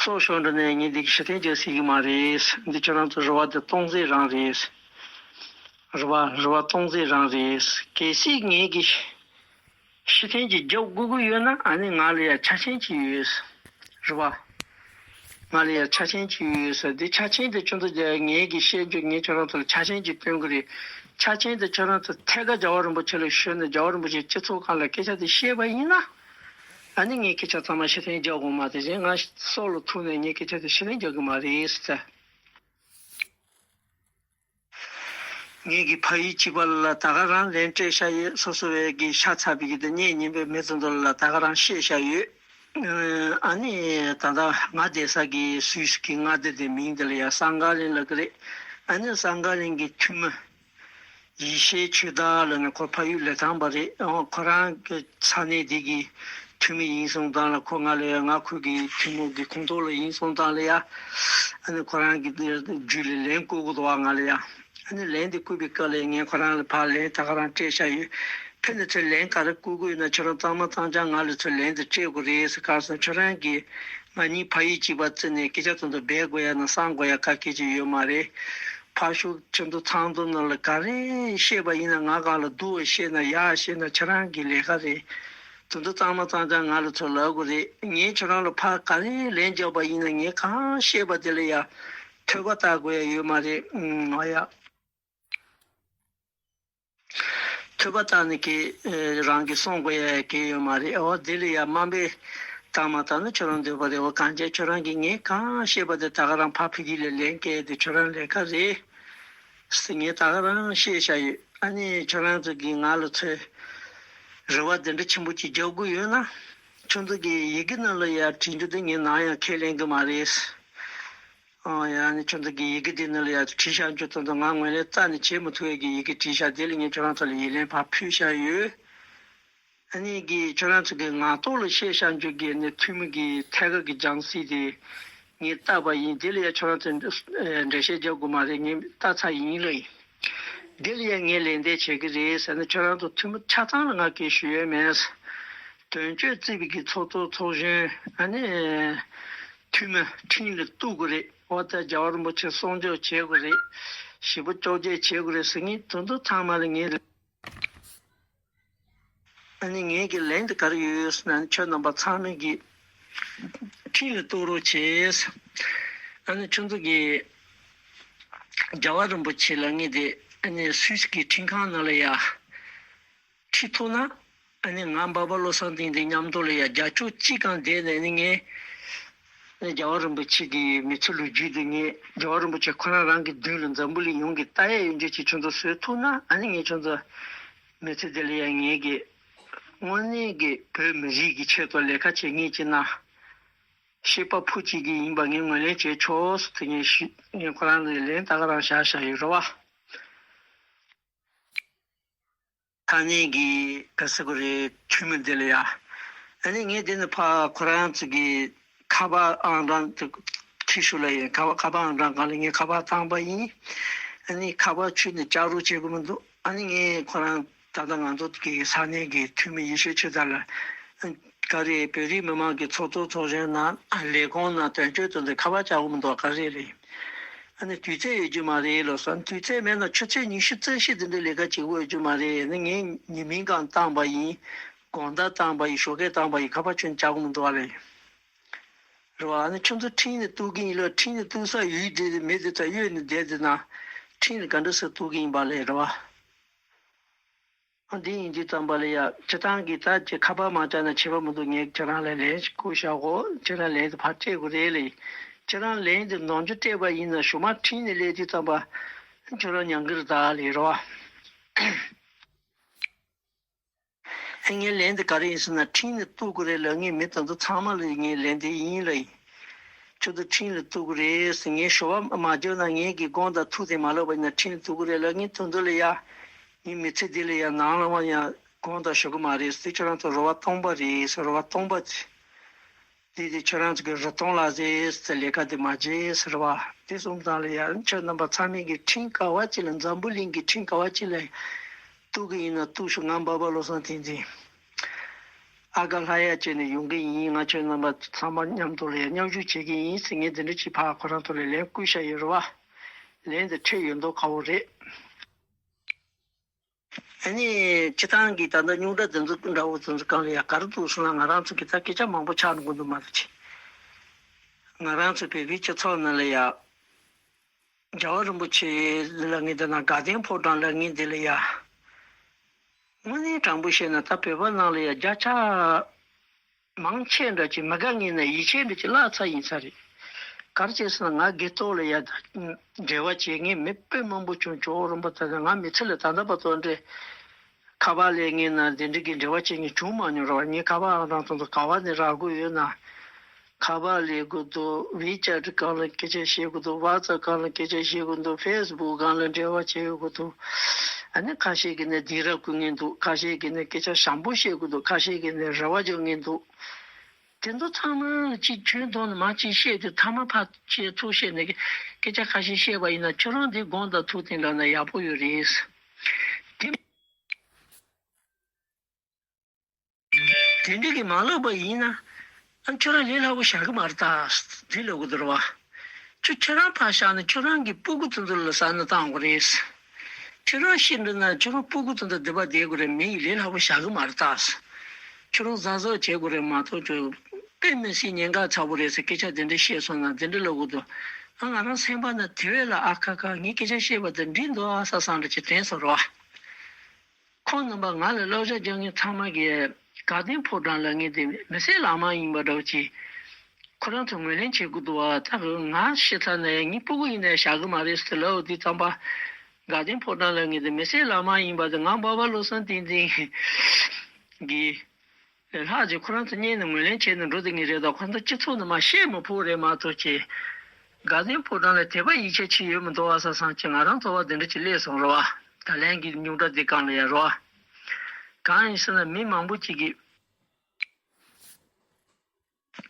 སྲོག་ཤོར་འགྲོ་ནས་ངས་འདི་གི་ཕྱིར་འཐེན་རྒྱག་སྲིད་ཀྱི་མ་རེད། འདི་ཁྱོད་རང་ཚོ་རེ་བ་འདི་སྟོང་ཟད་རང་རེད། རེ་བ་རེ་བ་སྟོང་ཟད་རང་རེད། གལ་སྲིད་ངས་ཀྱི་ ཕྱིར་འཐེན་ཅིག་རྒྱབ་དགོས་ཀྱི་ཡོད་ན་ཨ་ནི་ང་ལ་ཡང་ཆ་རྐྱེན་ཅིག་ཡོད། རེད་བ། ང་ལ་ཡང་ཆ་རྐྱེན་ཅིག་ཡོད་ཟེར། འདི་ཆ་རྐྱེན་དེ་ཁྱོད་ཚོ་ཀྱིས་ངེད་ཀྱི་བཤད་རྒྱུ་ངས་ཁྱོད་རང་ཚོ་ལ་ཆ་རྐྱེན་ཅིག་སྟོན་གྱི་རེད། ཆ་རྐྱེན་དེ་ཁྱོད་རང་ཚོ་ཐད་ཀར་རྒྱལ་བ་རིན་པོ་ཆེ་ལ་ཞུས་ནས་རྒྱལ་བ་རིན་པོ་ཆེས་སྤྱི་ཚོགས་ཁང་ལ་སྐད་ཆ་དེ་བཤད་པ་ཡིན་ན། ཨ་ནི་ངས་སྐད་ཆ་ཚང་མ་ཕྱིར་འཐེན་རྒྱག་དགོས་མ་རེད། གཞན་ང་སྲོག་ལ་ཐུག་ནས་ངས་སྐད་ཆ་དེ་ཕྱིར་འཐེན་རྒྱག་གི་མ་རེད་ཟེར། ངེད་ཀྱི་ཕ་ཡུལ་གཅིག་པ་ལ་ད་ག་རང་ལན་སྤྲད་བཞག་ཡོད། སོ་སོ་བས་ཀྱི་ཤ་ཚ་བའི་གི་དེ་གཉེན་ཉེ་པའི་མི་ཚོ་ཚོ་ལ་ད་ག་རང་བཤད་བཞག་ཡོད། ཨ་ནི་ད་ལྟ་ང་བསྡད་ས་གི་སུད་སི་གི་མངའ་སྡེ་དེ་མིང་དེ་ལ་ཡ་སང་ག་ལིན་ལབ་ཀྱི་རེད། ཨ་ནི་སང་ག་ལིན་གི་འཐུས་མི་ཡེ་ཤེས་ཆོས་བདག་ལབ་ནས་ཁོ་ཕ་ཡུལ་ལི་ཐང་པ་རེད། ཨོ་ཁོ་རང་གི་ས་གནས་དེ་གི་འཐུས་མི་ཡིན་སོང་ཙང་ལ་ཁོ་ང་ལ་ཡ་ང་ཁོ་གི་འཐུས་མི་གི་ཁོངས་གཏོགས་ལ་ཡིན་སོང་ཙང་ལ་ཡ། ཨ་ནི་ཁོ་རང་གི་རྒྱུད་ལ་ལན་བསྐུར་དགོས་འདུག་བ་ང་ལ་ཡ། ཨ་ནི་ལན་དེ་བསྐུར་བའི་སྐབས་ལ་ངས་ཁོ་རང་ལ་ཕར་ལན་ད་ག་རང་སྤྲད་བཞག་ཡོད། ཕེབས་ནས་ཚུར་ལན་ག་རེ་བསྐུར་དགོས་ཡོད་ན་ཁྱོད་རང་གཙང་མ་གཙང་རྐྱང་ང་ལ་ཚུར་ལན་དེ་སྤྲད་དགོས་རེད་ཟེར། ག་རེ་ཟེར་ན་ཁྱོད་རང་གིས་ང་གཉིས་ཕ་ཡུལ་གཅིག་པ་བརྩིས་ནས་སྐད་ཆ་དེ་ཚོ་སྦས་དགོས་ཡ་ན་གསང་དགོས་ཡ་ག་གེ་ཅིག་ཡོད་མ་རེད། ཕར་ཞོག་ཁྱོད་ཚོ་ཚང་འཛོམས་ནང་ལ་ག་རེ་བཤད་པ་ཡིན་ན་ང་སྒང་ལ་སྡུག་པ་བཤད་ན་ཡག་བཤད་ན་ཁྱོད་རང་གི་ལས་ཀ་རེད། དེ་ཚོ་གཙང་མ་གཙང་རྐྱང་ང་ལ་ཚུར་ལབ་དགོས་རེད། ངས་ཁྱོད་རང་ལ་ཕར་ག་རེ་ལན་རྒྱག་པ་ཡིན་ན་ངས་གང་བཤད་པ་དེ་ལ་ཡ་ཐོས་པ་བལྟ་དགོས་ཡ་ཡོད་མ་རེད། ཨུམ་ང་ཡ། ཐོས་པ་བཏང་ནས་ཀྱི་ཨེ་རང་གིས་གསུང་དགོས་ཡ་གི་ཡོད་མ་རེད། འོ་དེ་ལ་ཡ་དམའ་འབེབས་བཏང་མ་བཏང་ན་ཁྱོད་རང་འདོད་པ་རེད། འོ་གང་བྱས་ཁྱོད་རང་གིས་ངས་གང་བཤད་པ་དེ་ད་ག་རང་ཕར་ཕ་གི་ལ་ལན་སྐྱེལ་དེ་ཁྱོད་རང་ལས་ཀ་རེད་ཟེར་ངས་ད་ག་རང་བཤད་བཞག་ཡོད། ཨ་ནི་ཁྱོད་རང་ཚོ་གིས་ང་ལ་ཚོས་རེ་བ་དེ་འདྲ་ཆེན་པོ་ཅིག་རྒྱག་དགོས་ཡོད་ན་ཁྱོད་ཚོ་གིས་ཡི་གེ་ནང་ལ་ཡ་བྲིས་རྒྱུ་དེ་ངས་ནམ་ཡང་ཁས་ལེན་གི་མ་རེད། ཨ་ཡ་ནི་ཁྱོད་ཚོ་གི་ཡི་གེ་འདི་ནང་ལ་ཡ་བྲིས་བཞག་རྒྱུ་དེ་ཚོ་ང་ངོས་ལེན་རྩ་ནས་བྱེད་མི་ཐུབ་པའི་གི་ཡི་གེ་བྲིས་བཞག་དེ་ལ་ངས་ཁྱོད་རང་ཚོ་ལ་ཡིད་ལན་ཕར་ཕུལ་བཞག་ཡོད། ཨ་ནི་གི་ཁྱོད་རང་ཚོ་གི་ངག་ཐོག་ལ་བཤད་བཞག་རྒྱུ་གི་ནི་འཐུས་མི་གི་ཐད་ཀར་གི་སྦྱང་སྲིད་དེ་ངས་བལྟས་པ་ཡིན། དེ་ལ་ཡ་ཁྱོད་རང་ཚོ་འགྲེལ་བཤད་རྒྱག་དགོས་མ་རེད། ངས་བལྟས་ཚར་ཡིན་ལ་ཡིན། དེ་ལ་ཡ་ངས་ལན་འདེབས་བྱེད་ཀྱི་རེད་ཟེར་ན་ཁྱོད་རང་ཚོ་འཐུས་མི་ཆ་ཚང་ལ་ང་སྐད་ཞུ་ཡོད་མེད། དོན་གཅོད་རྩིས་པའི་གི་ཚོགས་གཙོ་ཚོགས་གཞོན་ཨ་ནི་འཐུས་མི་ཁྲིམས་ལ་གཏུག་དགོས་རེད། འོ་ད་རྒྱལ་བ་རིན་པོ་ཆེ་གསུང་ཆོས་བྱེད་དགོས་རེད། ཞེ་པོ་བཅོ་བརྒྱད་བྱེད་དགོས་རེད་ཟེར་མཁན་དེ་ཚོ་ཚང་མ་ལ་ངས་ཨ་ནི་ངས་ཀྱི་ལན་དེ་ག་རེ་ཡོད་ཟེར་ན་ཁྱོད་རྣམ་པ་ཚང་མས་ཀྱི་ཁྲིམས་ལ་གཏུག་རོགས་བྱེད། ཨ་ནི་ཁྱོད་ཚོ་གི་རྒྱལ་བ་རིན་པོ་ཆེ་ལ་ངས་དེ་ཨ་ནི་སུད་སི་གི་ཁྲིམས་ཁང་ནང་ལ་ཡ་ཁྲིད་ཐུབ་ན། ཨ་ནི་ང་འབའ་པ་བློ་བཟང་བསྟན་འཛིན་མཉམ་དུ་ལ་ཡ་རྒྱ་ཕྱོགས་གཅིག་གང་བསྡད་ནས་ནི་ངས་ཨ་ནི་རྒྱལ་བ་རིན་པོ་ཆེ་གི་མི་ཚེ་ལོ་རྒྱུས་དེ་ངས་རྒྱལ་བ་རིན་པོ་ཆེ་ཁོ་རང་རང་གི་མདུན་ལ་འཛམ་བུ་གླིང་ཡོངས་ཀྱི་ལྟ་ཡས་ཡོད་འཇོག་ཅིག་ཁྱོད་ཚོ་བཟོས་ཐུབ་ན་ཨ་ནི་ངས་ཁྱོད་ཚོ་མི་ཚེ་འདི་ལ་ཡ་ངེད་ཀྱི་དངོས་གནས་ཀྱི་བོད་མི་རིགས་ཀྱི་ཆེད་དུ་ལས་ཀ་བྱེད་མཁན་ཅིག་ན་ཤེས་པ་ཕུ་གཅིག་གི་ཡིན་པ་ངས་ངོས་ལེན་བྱེད་ཆོག་ཟེར་དུ་ངས་ཞུ་ངས་ཁོ་རང་ལ་ལན་ད་ག་རང་བཞག་བཞག་ཡོད་རེད་བ། ས་གནས་ཀྱི་ག་ཟེར་དགོས་རེད་འཐུས་མི་འདི་ལ་ཡ། ཨ་ནི་ངས་འདི་ནས་ཕར་ཁོ་རང་ཚོ་གི་ཁ་པར་ཨང་གྲངས་དེ་ཁྱི་ཤུ་ལ་ཡིན་ཁ་པར་ཁ་པར་ཨང་གྲངས་སྒང་ལ་ངས་ཁ་པར་བཏང་པ་ཡིན། ཨ་ནི་ཁ་པར་ཁྱོན་ནས་བཅག་རོགས་བྱེད་དགོས་མི་འདུག་ཨ་ནི་ངས་ཁོ་རང་ད་ལྟ་ང་ཚོ་གི་ས་གནས་ཀྱི་འཐུས་མི་ཡེ་ཤེས་ཆོས་དར་ལ་ག་རེ་བོད་རིགས་མི་མང་གི་ཚོགས་གཙོ་ཚོགས་གཞོན་ན་ལས་ཁུངས་ན་དོན་གཅོད་དེ་ཚོ་ཁ་པར་བཅག་དགོས་མི་འདུག་ག་རེ་རེད། ཨ་ནི་དུས་ཚོད་ཡོད་རྒྱུ་མ་རེད་ལབ་སོང་། དུས་ཚོད་མེད་ན་ཆུ་ཚོད་ཉི་ཤུ་རྩ་བཞི་དེ་འདྲའི་ལས་ཀ་བྱེད་དགོས་ཡོད་རྒྱུ་མ་རེད། ཨ་ནི་ངས་ཉི་མིང་སྒང་བཏང་པ་ཡིན། དགོང་དག་བཏང་པ་ཡིན། ཞོགས་ཀས་བཏང་པ་ཡིན། ཁ་པར་ཁྱོན་བཅག་གི་མི་འདུག་ཨ་ལེ། རེད་བ། ཨ་ནི་ཁྱོད་ཚོ་ཁྲིམས་ནས་གཏུག་གི་ཡིན་ལ་ཁྲིམས་ནས་གཏུག་ས་ཡུལ་དེ་མི་དེ་ཚོ་གཡོལ་ནས་བསྡད་དེ་ན་ཁྲིམས་ནས་ག་འདྲ་སེ་གཏུག་གི་ཡིན་པ་ལས་རེད་བ། ཨ་འདི་ཡིན་དུས་ཙམ་པ་ལ་ཡ་སྤྱི་བཏང་གི་ད་ཅི་ཁ་པར་མ་བཅག་ན་བྱེད་པ་མི་འདུག་ངས་ཁྱེད་རང་ལ་ལན་ཞིག་བསྐུར་བཞག་གོ་ཁྱེད་རང་ལན་དེ་ཕར་སྤྲད་དགོས་རེད་ལེ། ཁྱེད་རང་ལན་དེ་ནོར་འཆུག་སྤྲད་པ་ཡིན་ན་ཞུ་མ་ཁྲིམས་ནས་སླེབས་དུས་ཙམ་པ་ཁྱོད་རང་ཉན་གི་རེད་ད་ལེ་རོ། ཨ་ངའི་ལན་དེ་ག་རེ་ཡིན་ཟེར་ན་ཁྲིམས་ནས་གཏུག་དགོས་རེད་ལ་ངས་མི་དེ་ཚོ་ཚང་མ་ལ་ངའི་ལན་དེ་ཡིན་ལ་ཡིན། ཁྱོད་ཚོ་ཁྲིམས་ལ་གཏུག་གི་རེད་ཟེར། ངས་ཞུ་བ་མ་བརྗོད་ན་ངས་ཀྱི་དགོངས་དག་ཐུགས་དེ་མ་ལོག་པ་ཡིན་ན་ཁྲིམས་ལ་གཏུག་གི་རེད་ལ་ངས་དོན་དུ་ལ་ཡ། ངའི་མི་ཚེ་འདི་ལ་ཡ་ནང་ལ་མ་ཡ་དགོངས་དག་ཞུ་གི་མ་རེད་ཟེར། ཁྱོད་རང་ཚོ་རེ་བ་སྟོང་པ་རེད་ཟེར། རེ་བ་སྟོང་པ་ཟེར། དེ་དེ་ཁྱོད་རང་ཚོ་གི་རེ་སྟོང་ལ་ཟེར་ཟེར་ལས་ཀ་དེ་མ་བྱེད་ཟེར་བ་དེ་གསུངས་ཙང་ལ་ཡ་ཁྱོད་རྣམ་པ་ཚང་མས་ཀྱི་ཁྲིམས་ག་བ་ཅིག་ལ་འཛམ་བུ་གླིང་གི་ཁྲིམས་ག་བ་ཅིག་ལ་གཏུག་གི་ཡིན་ན་གཏུག་ཤོག་ང་འབའ་པ་བློ་བཟང་བསྟན་འཛིན། ཨ་ཀ་ལྷ་ཡ་བྱས་ནས་ཡོང་གི་ཡིན། ང་ཁྱོད་རྣམ་པ་ཚང་མ་མཉམ་དུ་ལ་ཡ་མཉམ་ཞུགས་བྱེད་ཀྱི་ཡིན་ཟེར་ངས་འདི་འདྲ་ཅིག་ཕར་ཁོ་རང་ཚོ་ལ་ལན་བསྐུར་བཞག་ཡོད་རེད་བ། ལན་དེ་འཕྲོད་ཡོད་མདོག་ཁ་བོ་རེད། ཨ་ནི་སྤྱི་བཏང་གི་ད་ལྟ་རྙོག་དྲ་དེ་ཚོ་འདྲ་བོ་དེ་ཚོ་གང་ལ་ཡ་ག་རེ་འདུག་ཟེར་ན། ང་རང་ཚོ་གི་ད་སྐད་ཆ་མང་པོ་ཆགས་འགྲོ་གི་འདུག་མ་གཏོགས་ཅི། ང་རང་ཚོ་བོད་པའི་སྤྱི་ཚོགས་ནང་ལ་ཡ། རྒྱལ་བ་རིན་པོ་ཆེ་ལ་ངས་འདི་ན་དགའ་ལྡན་ཕོ་བྲང་ལ་ངས་འདི་ལ་ཡ། དངོས་གནས་དྲང་པོ་བཤད་ན་ད་བོད་པ་ནང་ལ་ཡ་བརྒྱ་ཆ་མང་ཆེ་འདྲ་ཅིག་མི་དགའ་ངེས་ན་ཡིད་ཆེས་འདྲ་ཅིག་བརླག་ཚར་ཡིན་ས་རེད། ག་རེ་བྱས་ཟེར་ན་ང་སྒེར་ཐོག་ལ་ཡ་འབྲེལ་བ་བྱེད་མཁན་མི་དཔེ་མང་པོ་བྱུང་། ཇོ་བོ་རིན་པོ་ཆེ་དང་ང་མི་ཚེ་ལ་ད་ལྟ་བར་དུ་འདྲེ། ཁ་པར་ལས་ངན་ན་དེ་འདྲ་གི་འབྲེལ་བ་བྱེད་མཁན་བྱུང་མ་མྱོང་ར་བ། ངས་ཁ་པར་རང་ཚོ་ཚོ་ག་བ་ནས་རག་གི་ཡོད་ན། ཁ་པར་ལས་དགོས་འདུག་ཝེ་ཅེ་ཊི་སྒང་ལ་སྐད་ཆ་བཤད་དགོས་འདུག་ཝ་ཙབ་སྒང་ལ་སྐད་ཆ་བཤད་དགོས་འདུག་ཧྥེ་སི་བུག་སྒང་ལ་འབྲེལ་བ་བྱེད་དགོས་འདུག་ཨ་ནི་ཁ་ཤས་ཀྱིས་ནི་སྡིགས་ར་བསྐུལ་མཁན་འདུག་ཁ་ཤས་ཀྱིས་ནི་སྐད་ཆ་བྱམས་པོ་བཤད་དགོས་འདུག་ཁ་ཤས་ཀྱིས་ནི་རེ་བ་རྒྱག་མཁན་འདུག་དེ་ཚོ་ཚང་མ་གཅིག་ཁྱོན་ཐོག་ནས་མ་གཅིག་བཤད་དུས་མཐའ་མ་ཕར་ཆེ་ཚུགས་བཤད་ནས་སྐད་ཆ་ཁ་ཤས་བཤད་པ་ཡིན་ན། ཁྱོད་རང་འདི་དགོངས་དག་ཐུགས་བརྟན་འདྲ་ན་ཡག་པོ་ཡོད་རེད། དེ། དེ་འདྲ་གི་མ་ལབ་པ་ཡིན་ན། ཨ་ཁྱོད་རང་ལས་སླ་པོ་བཞག་གི་མ་རེད་ད། འདི་ལབ་དགོས་འདུག་ར་བ། ཁྱོད་ཁྱོད་རང་ཕར་བཞག་ན་ཁྱོད་རང་གི་སྤུ་གུ་དེ་ཚོ་ལ་ཟ་ན་བཏང་དགོས་རེད། ཁྱོད་རང་ཤི་འགྲོ་ན་ཁྱོད་རང་སྤུ་གུ་དེ་ཚོ་སྡིག་པ་བསྡད་དགོས་རེད། མི་ཡི་ལས་སླ་པོ་བཞག་གི་མ་རེད་ད། ཁྱོད་རང་གཟབ་གཟབ་བྱེད་དགོས་རེད་མ་གཏོགས་ཁྱོད་དཔེ་མི་སྲིད་ཉེན་ཁ་ཚ་པོ་རེད་ཟེར་སྐད་ཆ་དེ་འདྲ་བཤད་སོང་ན་དེ་འདྲ་ལབ་དགོས་འདུག་ཨ་ང་རང་སེམས་པ་ན་དེ་བས་ལ་ཨ་ཁ་ཁ་ངས་སྐད་ཆ་བཤད་པ་དེ་འགྲིག་འདུག་ཨ་ས་སང་འདྲ་ཅིག་དྲན་སོང་ར་བ། ཁོང་རྣམ་པ་ང་ལ་བསླབ་བྱ་རྒྱག་མཁན་ཚང་མ་གིས་དགའ་ལྡན་ཕོ་བྲང་ལ་ངས་དེ་མི་སེར་ལག་དམར་ཡིན་པ་འདྲ་བོ་ཅིག་ཁོ་རང་ཚོ་ངོས་ལེན་བྱེད་དགོས་འདུག་བ། ད་ང་ཤི་ཚར་ནས་ངའི་སྤུ་གུ་ཡིན་ནའི་བཞག་གི་མ་རེད་ཟེར་ལབ་དུས་ཙམ་པ། དགའ་ལྡན་ཕོ་བྲང་ལ་ངས་དེ་མི་སེར་ལག་དམར་ཡིན་པ་དེ་ང་འབའ་པ་བློ་བཟང་བསྟན་འཛིན་གྱིས། ལྷག་ཅིག་ཁོ་རང་ཚོ་གཉིས་ནས་ངོས་ལེན་བྱས་ནས་འགྲོ་བསྡད་མཁན་རེད་དོ། ཁོ་ཚོ་སྤྱི་ཚོགས་ནང་མར་བཤད་མི་ཕོད་རེད་མ་གཏོགས་ཅི། དགའ་ལྡན་ཕོ་བྲང་ལ་དད་པ་ཡིད་ཆེས་ཅི་ཡོད་མི་འདུག་བ་ས་སང་ཅི་ང་རང་ཚོ་བ་དེ་འདྲ་ཅིག་སླེབས་སོང་རེད་བ། ད་ལན་གྱི་རྙོག་དྲ་འདི་སྒང་ལ་ཡ་རེད་བ། གང་ཡིན་ཟེར་ན་མི་མང་པོ་ཅིག་གིས།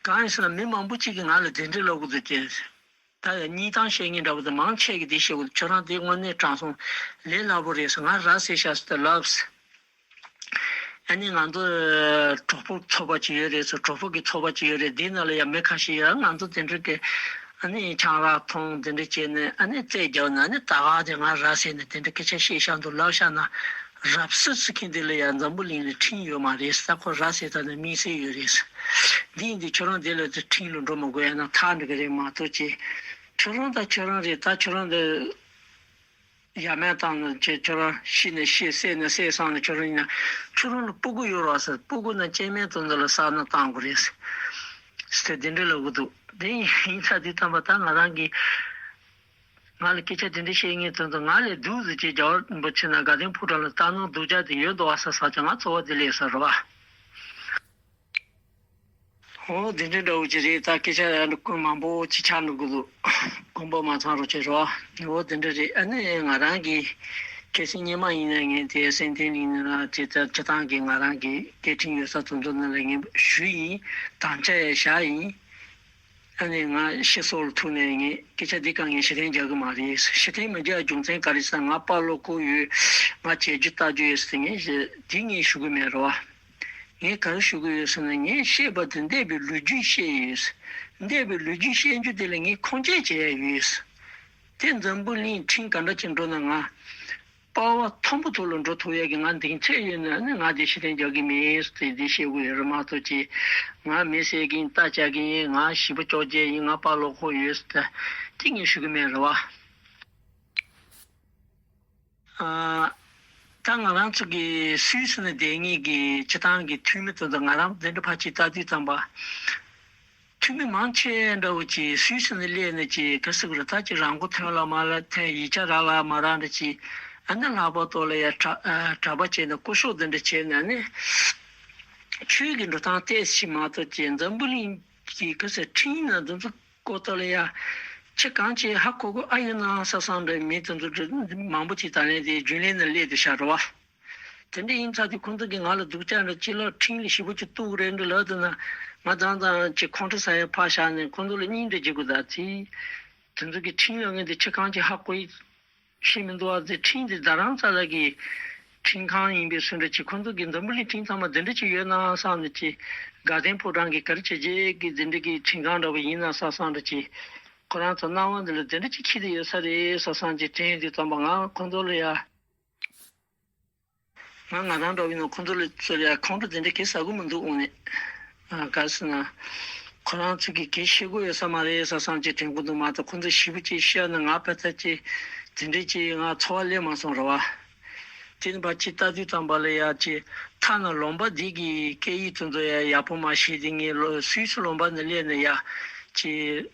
གང་ཡིན་ཟེར་ན་མི་མང་པོ་ཅིག་གིས་ང་ལ་དེ་འདྲ་ལབ་གི་འདུག་ཅེས། ད་ཡང་གཉིས་སྟངས་བཤད་མཁན་འདྲ་པོ་དང་མང་ཆེ་གིས་འདི་བཤད་གི་འདུག་ཁྱོད་རང་འདི་དངོས་གནས་དྲང་སོང་། ལས་སླ་པོ་རེད་ཟེར། ང་ར་བཟི་ཤག་ཟེར་ཏེ་ལབ་ཟེར། ཨ་ནི་ང་ཚོ་གྲོགས་པོ་ཚོགས་པ་ཅིག་ཡོད་རེད་ཟེར། གྲོགས་པོ་གི་ཚོགས་པ་ཅིག་ཡོད་རེད། འདི་ནང་ལ་ཡང་མི་ཁ་ཤས་ཡོད། ང་ཚོ་དེ་འདྲ་གི་ཨ་ནི་ཆང་རག་འཐུང་དེ་འདྲ་བྱས་ནས་ཨ་ནི་རྩེད་རྒྱག་ནས་ཨ་ནི་ད་ག་དེ་ང་ར་བཟི་ནས་དེ་འདྲ་སྐད་ཆ་བཤད་ཤག་འདུག་ལབ་ཤག་ན། རབ་སི་སི་ཁིན་དེ་ལ་ཡང་འཛམ་བུ་གླིང་ལ་ཁྲིམས་ཡོད་མ་རེད་ཟེར། ཁོ་ར་བཟི་ད་ནི་དམིགས་བསལ་ཡོད་རེད་ཟེར། འདི་ཡིན་དུས་ཁྱོད་རང་དེ་ལ་དེ་ཁྲིམས་ལ་འགྲོ་མི་དགོས་ཡ་ན་ཐག་འགྲིག་གི་རེད་མ་གཏོགས་ཅི། ཁྱོད་རང་ད་ཁྱོད་རང་རེད། ད་ཁྱོད་རང་འདི་ཡ་མེད་བཏང་ན་ཅི། ཁྱོད་རང་ཤི་ན་ཤི་བསད་ན་བསད་སང་ན་ཁྱོད་རང་ཡིན་ན་ཁྱོད་རང་ལ་སྤུ་གུ་ཡོད་རེད་ཟེར། སྤུ་གུ་ན་སྐྱེ་དམན་དེ་ཚོ་ལ་ཟ་ན་བཏང་དགོས་རེད་ཟེར། དེ་འདྲ་ལབ་གི་འདུག་དེ་ཡིན་ཚ་དེ་ཐམ་པ་ད་ང་རང་གིས། ང་ལ་སྐད་ཆ་དེ་འདྲ་བཤད་མཁན་དེ་ཚོ་ང་ལས་སྡུག་ཟེར་གྱི། རྒྱལ་བ་རིན་པོ་ཆེ་ན་དགའ་ལྡན་ཕོ་བྲང་ལ་ལྟ་ནོར་སྡུག་ཅག་དེ་ཡོད་འདུག་བ་ས་ས་ཀྱང་ང་ཚོ་བ་དེ་ལས་ས་རེད་བ། འོ་དེ་འདྲ་འདྲ་བོ་ཅིག་རེད། ད་སྐད་ཆ་ཡང་དཀོན་མང་པོ་ཅིག་ཆགས་འགྲོ་གི་འདུག་དཀོན་པོ་མ་ཚང་རོགས་བྱེད་རོགས། འོ་དེ་འདྲ་རེད། ཨ་ནི་ང་རང་གི་གལ་སྲིད་སྔོན་མ་ཡིན་ན་ངས་དེ་སེམས་གཏིང་ནས་ཡིན་ན་ཅི་ད་སྤྱི་བཏང་གི་ང་རང་གི་སྐད་འཕྲིན་ཡོད་ས་དེ་ཚོ་ནང་ལ་ངས་ཞུས་ཡིན། དམ་བཅའ་ཡང་བཞག་ཡིན། ཨ་ནི་ང་ཤི་སོང་ལ་ཐུག་ནས་ངས་སྐད་ཆ་འདི་གང་ངས་ཕྱིར་འཐེན་རྒྱག་གི་མ་རེད། ཕྱིར་འཐེན་མི་རྒྱག་རྒྱུ་མཚན་ག་རེ་ཟེར་ན་ང་དཔའ་བློ་ཁོག་ཡོད། ང་བྱེད་རྒྱུ་ལྟ་རྒྱུ་ཡོད་ཟེར་ངས་འདི་ངས་ཞུ་གི་མེད་རོ། ངས་ག་རེ་ཞུ་གི་ཡོད་ཟེར་ན་ངས་བཤད་པ་དེ་འདས་པའི་ལོ་རྒྱུས་བཤད་ཡོད། འདས་པའི་ལོ་རྒྱུས་བཤད་རྒྱུ་དེ་ལ་ངས་ཁུངས་སྐྱེལ་བྱས་ཡོད། དེ་འཛམ་བུ་གླིང་ཁྲིམས་ག་འདྲ་ཅིག་འགྲོ་ན་ང་། དཔའ་བ་མཐོན་པོ་ཐོག་ལ་འགྲོ་ཐུབ་ཡག་གི་ང་གདེང་ཚོད་ཡོད་ན་ནི་ང་དེ་ཕྱིར་འཐེན་རྒྱག་གི་མེད་ཟེར་དེ་བཤད་དགོས་ཡོད་རེད་མ་གཏོགས་ཅི། ང་མི་བསད་མཁན་རྟ་བཅག་མཁན་ཡིན། ང་ཞི་བ་ཅོག་ཅེ་ཡིན། ང་དཔའ་བློ་ཁོག་ཡོད་ཟེར་ད་དེ་ངས་ཞུ་གི་མེད་རེད་བ། ཨ། ད་ང་རང་ཚོ་གི་སུད་སི་ནས་བསྡད་མཁན་གི་སྤྱི་བཏང་གི་འཐུས་མི་དེ་ཚོ་ང་རང་འདི་འདྲ་ཕར་ཅིག་ལྟ་དུས་ཙམ་པ། འཐུས་མི་མང་ཆེ་འདྲ་བོ་ཅིག་སུད་སི་ནས་སླེབས་ནས་ཅིག་ག་ཟེར་དགོས་རེད། ད་ཅིག་རང་མགོ་ཐོན་ལ་མ་ལ་ཐོན། ཡིག་ཆ་རག་ལ་མ་རག་འདྲ་ཅིག་ཨ་ནི་ལྷག་པར་དུ་ལ་ཡ་གྲྭ་ཨ་གྲྭ་པ་བྱས་ནས་སྐུ་ཞབས་འདི་འདྲ་བྱས་ནས་ཨ་ནི་ཆོས་ཀྱི་འགྲོ་སྟངས་ཏོག་ཙམ་ཞིག་མ་གཏོགས་ཅིག་འཛམ་བུ་གླིང་གི་ག་ཟེར་ཁྲིམས་ནང་འདི་ཚོ་སྐོར་ཐོག་ལ་ཡ་ཁྱེད་གང་ཅིག་ཧ་གོ་གི་ཨ་ཡོད་ན་ས་སང་འདྲ་མི་དེ་ཚོ་མང་པོ་ཅིག་ད་ལན་དེ་རྒྱུན་ལས་ནས་སླེབས་བསྡད་ཤག་རེད་བ། དེ་འདྲ་ཡིན་ཙང་དེ་ཁོང་ཚོ་གིས་ང་ལ་སྡུག་ཅག་འདྲ་ཅིག་ལབ། ཁྲིམས་ལ་ཞེ་པོ་ཅིག་གཏུག་རེད་འདྲ་ལབ་འདུག་ན། ང་ཚང་ཚང་ཅིག་ཁོང་ཁྲོ་ཟ་ཡ་ཕར་བཞག་ནས་ཁོང་ཚོ་ལ་སྙིང་འདྲ་རྗེ་དགོས་ད་ཚེ། དེ་ཚོ་གིས་ཁྲིམས་ལབ་མཁན་དེ་ཁྱེད་གང་ཅིག་ཧ་གོ་ཡི་ཤེས་མི་འདུག་ཨ་ཟེར། ཁྲིམས་དེ་རྡ་རམ་ས་ལ་གི་ཁྲིམས་ཁང་ཡིན་པའི་བཟོ་འདྲ་ཅིག་ཁོང་ཚོ་གིས་འཛམ་བུ་གླིང་ཁྲིམས་ཚང་མ་འདི་འདྲ་ཅིག་ཡོད་ན་བསམ་ནས་ཅིག་དགའ་ལྡན་ཕོ་བྲང་གིས་ག་རེ་བྱས་རྗེས་ཀྱི་འདི་འདྲ་གི་ཁྲིམས་ཁང་འདྲ་བོ་ཡིན་ན་བསམ་བསམ་འདྲ་ཅིག་ཁོ་རང་ཚོ་སྣང་བ་འདི་ལ་འདི་འདྲ་ཅིག་འཁྱེར་ཏེ་ཡོད་ས་རེད་བསམ་བསམ་ཅིག་དྲན་ཡོང་དུས་ཙམ་པ་ང་ཁོང་ཚོ་ལ་ཡ། ང་ང་རང་འདྲ་བོ་ཡིན་ན་ཁོང་ཚོ་ལ་ཚོ་ལ་ཁོང་ཁྲོ་དེ་འདྲ་གས་ཟ་གི་མི་འདུག་འོང་ནས། ཨ་ག་ཟེར་ན། ཁོ་རང་ཚོ་གིས་གས་ཤེས་གི་ཡོད་ས་མ་རེད་ས་བསམ་གྱི་དྲན་གི་འདུག་མ་གཏོགས་ཁོང་ཚོ་ཞེ་པོ་ཅིག་བཤད་ན་ང་ཕལ་ཆེར་ཅིག་དེ་འདྲ་ཅིག་ང་ཚོར་བ་སླེབས་མ་སོང་རེད་བ། དེ་ནི་ཕར་ཅིག་ལྟ་དུས་ཙམ་པ་ལ་ཡ་ཅིག་ཐ་ན་ལུང་པ་འདི་གི་སྐད་ཡིག་དེ་ཚོ་ཡ་ཡག་པོ་མ་ཤེས་དེ་ངས་ལོ་སུད་སི་ལུང་པ་ནས་སླེབས་ནས་ཡ་ཅིག་